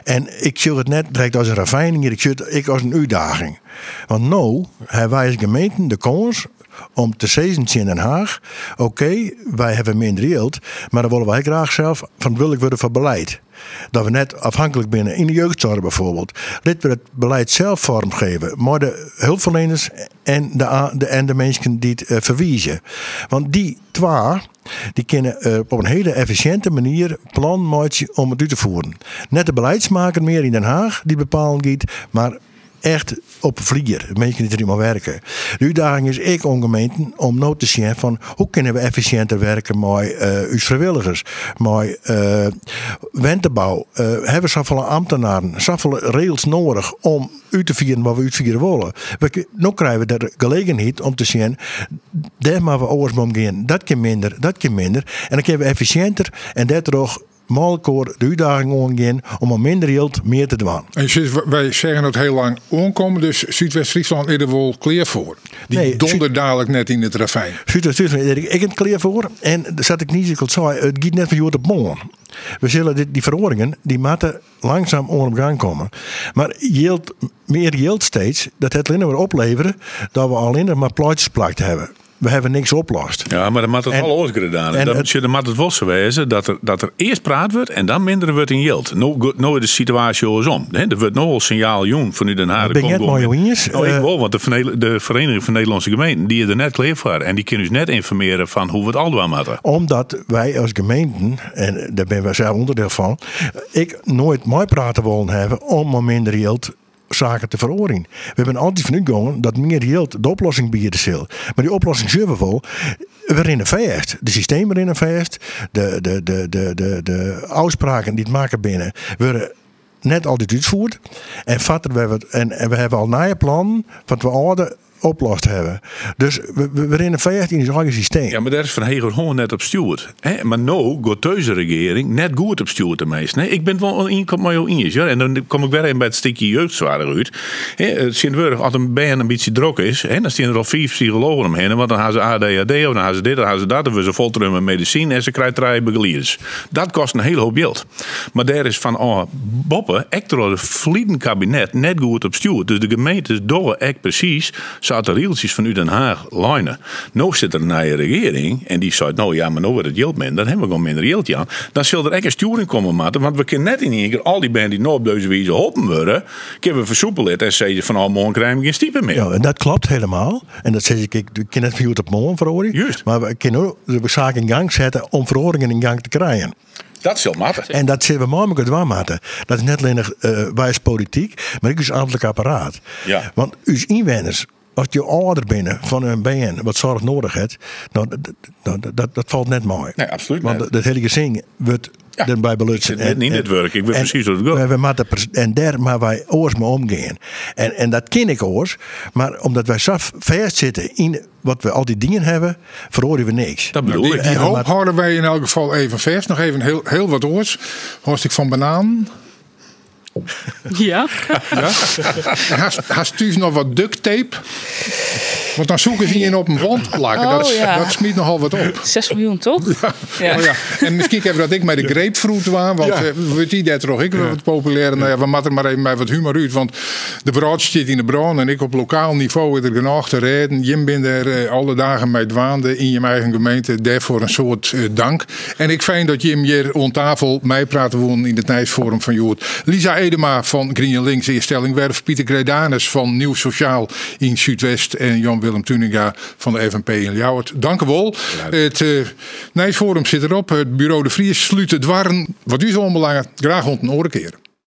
En ik sjoch it net direkt as in ravijn, ik sjoch it ek as in útdaging. Want no hawwe wy as gemeenten de kâns om te sizzen tsjin Den Haach, oké, wy hawwe minder jild, mar dan wolle wy graach sels ferantwurdlik wurde foar beleid. Dat we net afhanklik binne yn de jeugdsoarch bijvoorbeeld. Lit we it beleid sels foarmgeven mei de hulpferleners en de, en de minsken dy't ferwize. Want dy twa dy kinne op in hiele effisjinte manier plannen meitsje om it út te fieren. Net de beleidsmaker mear yn Den Haach dy't bepalen giet, mar echt op de flier, minsken dy't der mei werke. De útdaging is ek oan gemeenten om no te sjen fan hoe kinne we effisjinter werke mei ús frijwilligers, mei wentebou. Hawwe we safolle amtenaren, safolle regels noadich om út te fieren wat we útfiere wolle? No krije we de gelegenheid om te sjen, dêr moatte we oars mei omgean. Dat kin minder, dat kin minder. En dan kinne we effisjinter en dêrtroch mei elkoar de útdaging oangean om mei minder jild mear te dwaan. En wy seagen it hiel lang oankommen, dus Súdwest-Fryslân is der wol klear foar. Dy nee, donder dadelijk net yn it ravijn. Súdwest-Fryslân is der ek net klear foar. En sa't ik niis al sei, it giet net fan hjoed op moarn. We sille dit, dy feroaringen, dy moatte langsaam oan op gang komme. Mar jild, mear jild steeds, dat hat allinnich mar oplevere dat we allinnich mar pleitsjes plakt hawwe. We hawwe niks oplost. Ja, mar dan moat it wol oars gedaan. En dan moat it wol sa wêze dat der earst praat wurdt en dan minder wurdt yn jild. No, no is de situaasje oarsom. Der wurdt no al sinjaal jûn fanút Den Haach. Ben ik net mei jo iens. No, ik wol, want de Vereniging van Nederlandse Gemeenten dy is der net klear foar. En dy kin ús net ynformearje fan hoe't we it al dwaan moatte. Omdat wy as gemeenten, en dêr binne wy sels ûnderdiel fan, ek noait meiprate wollen hawwe om mei minder jild saken te feroarjen. We binne altyd fanút gongen dat mear jild de oplossing biede sil. Mar dy oplossing sjogge we wol. We rinne fêst. De systemen rinne fêst. De ôfspraken dy't makke binne, wurde net altyd útfierd. En, en we hawwe al nije plannen foar't we âlde oplost hawwe. Dus we rinne fêst yn ús eigen systeem. Ja, mar dêr is fan hegerhân net op stjoerd. Hè? Mar no giet dizze regearing net goed op stjoerd teminsten. Hè? Ik bin it wol oan ien kant mei jo iens. Hear. En dan kom ik wer even by it stikje jeugdsoarch út. Hè, tsjintwurdich, as in bern in bytsje drok is, hè, dan steane der al fiif psychologen omhinne, want dan ha se ADHD of dan ha se dit, dan ha se dat, dan wurde se foltreaun mei medisyn en se krije trije begelieders. Dat kostet in hiele hoop jild. Mar dêr is fanôf boppe, ek troch it ferliden kabinet, net goed op stjoerd. Dus de gemeentes dogge ek presys sa't de rigeltsjes fanút Den Haach leine. No sit der in nije regearing en dy seit, no ja, mar no wurdt it jild minder, dan we gewoan minder jild jaan. Dan sil der ek in stjoering komme moatte, want we kinne net yn ien kear al dy bern dy't no op dizze wize holpen wurde, kinne we fersoepelje en sizze fan ôf moarn krije we gjin stipe mear. Ja, en dat kloppet helemaal. En dat sis ik ek, we kinne net fan hjoed op moarn feroarje. Juist. Mar we kinne de saken yn gang sette om feroaringen yn gang te krijen. Dat sil moatte. En dat sille we mei mekoar dwaan moatte. Dat is net allinnich uh, wy as polityk, mar ek ús amtlik apparaat. Ja. Want ús ynwenners, as jo âlder binne fan in bern wat soarch nedich hat, no, dat, dat falt net mei. Nee, absolút Want net. dat hiele gesin wurdt Ja. derby belutsen. Ik sit midden yn dit wurk. Ik wit presys hoe't it giet. We moatte en dêr moatte wy oars mei omgean. En dat kin ek oars, mar omdat wy sa fêstsitte yn wat we altyd dien hawwe, feroarje we niks. Dat bedoel ik. Die hoop hâlde wy yn elk gefal even fêst. Noch even hiel, hiel wat oars. Hâldst ek fan bananen? Ja. Ja? Hast thús noch wat duct tape? Want dan soe ik ien op in wand plakke. Oh, dat, ja. dat smyt nochal wat op. 6 miljoen, toch? Ja. Ja. Oh, ja. En miskien kinne we dat ek mei de grapefruit dwaan. Want Ja. wurdt dy dêrtroch ek wat populêrder. No ja, we moatte der mar even mei wat humor út. Want de wrâld stiet yn 'e brân en ek op lokaal nivo is der genôch te rêden. Jim binne dêr eh, alle dagen mei dwaande yn jim eigen gemeente. Dêrfoar in soad eh, dank. En ik fyn dat jim hjir oan tafel meiprate woenen yn it Nijsfoarum fan hjoed. Lisa Edema fan GrienLinks Eaststellingwerf, Pieter Greydanus fan Nieuw Sociaal yn Súdwest en Jan Willem Tuninga fan de FNP yn Ljouwert. Dank u wol. It eh, Nijsfoarum sit derop. It Buro de Vries slút de doarren. Wat ús oanbelanget, graach oant in oare kear.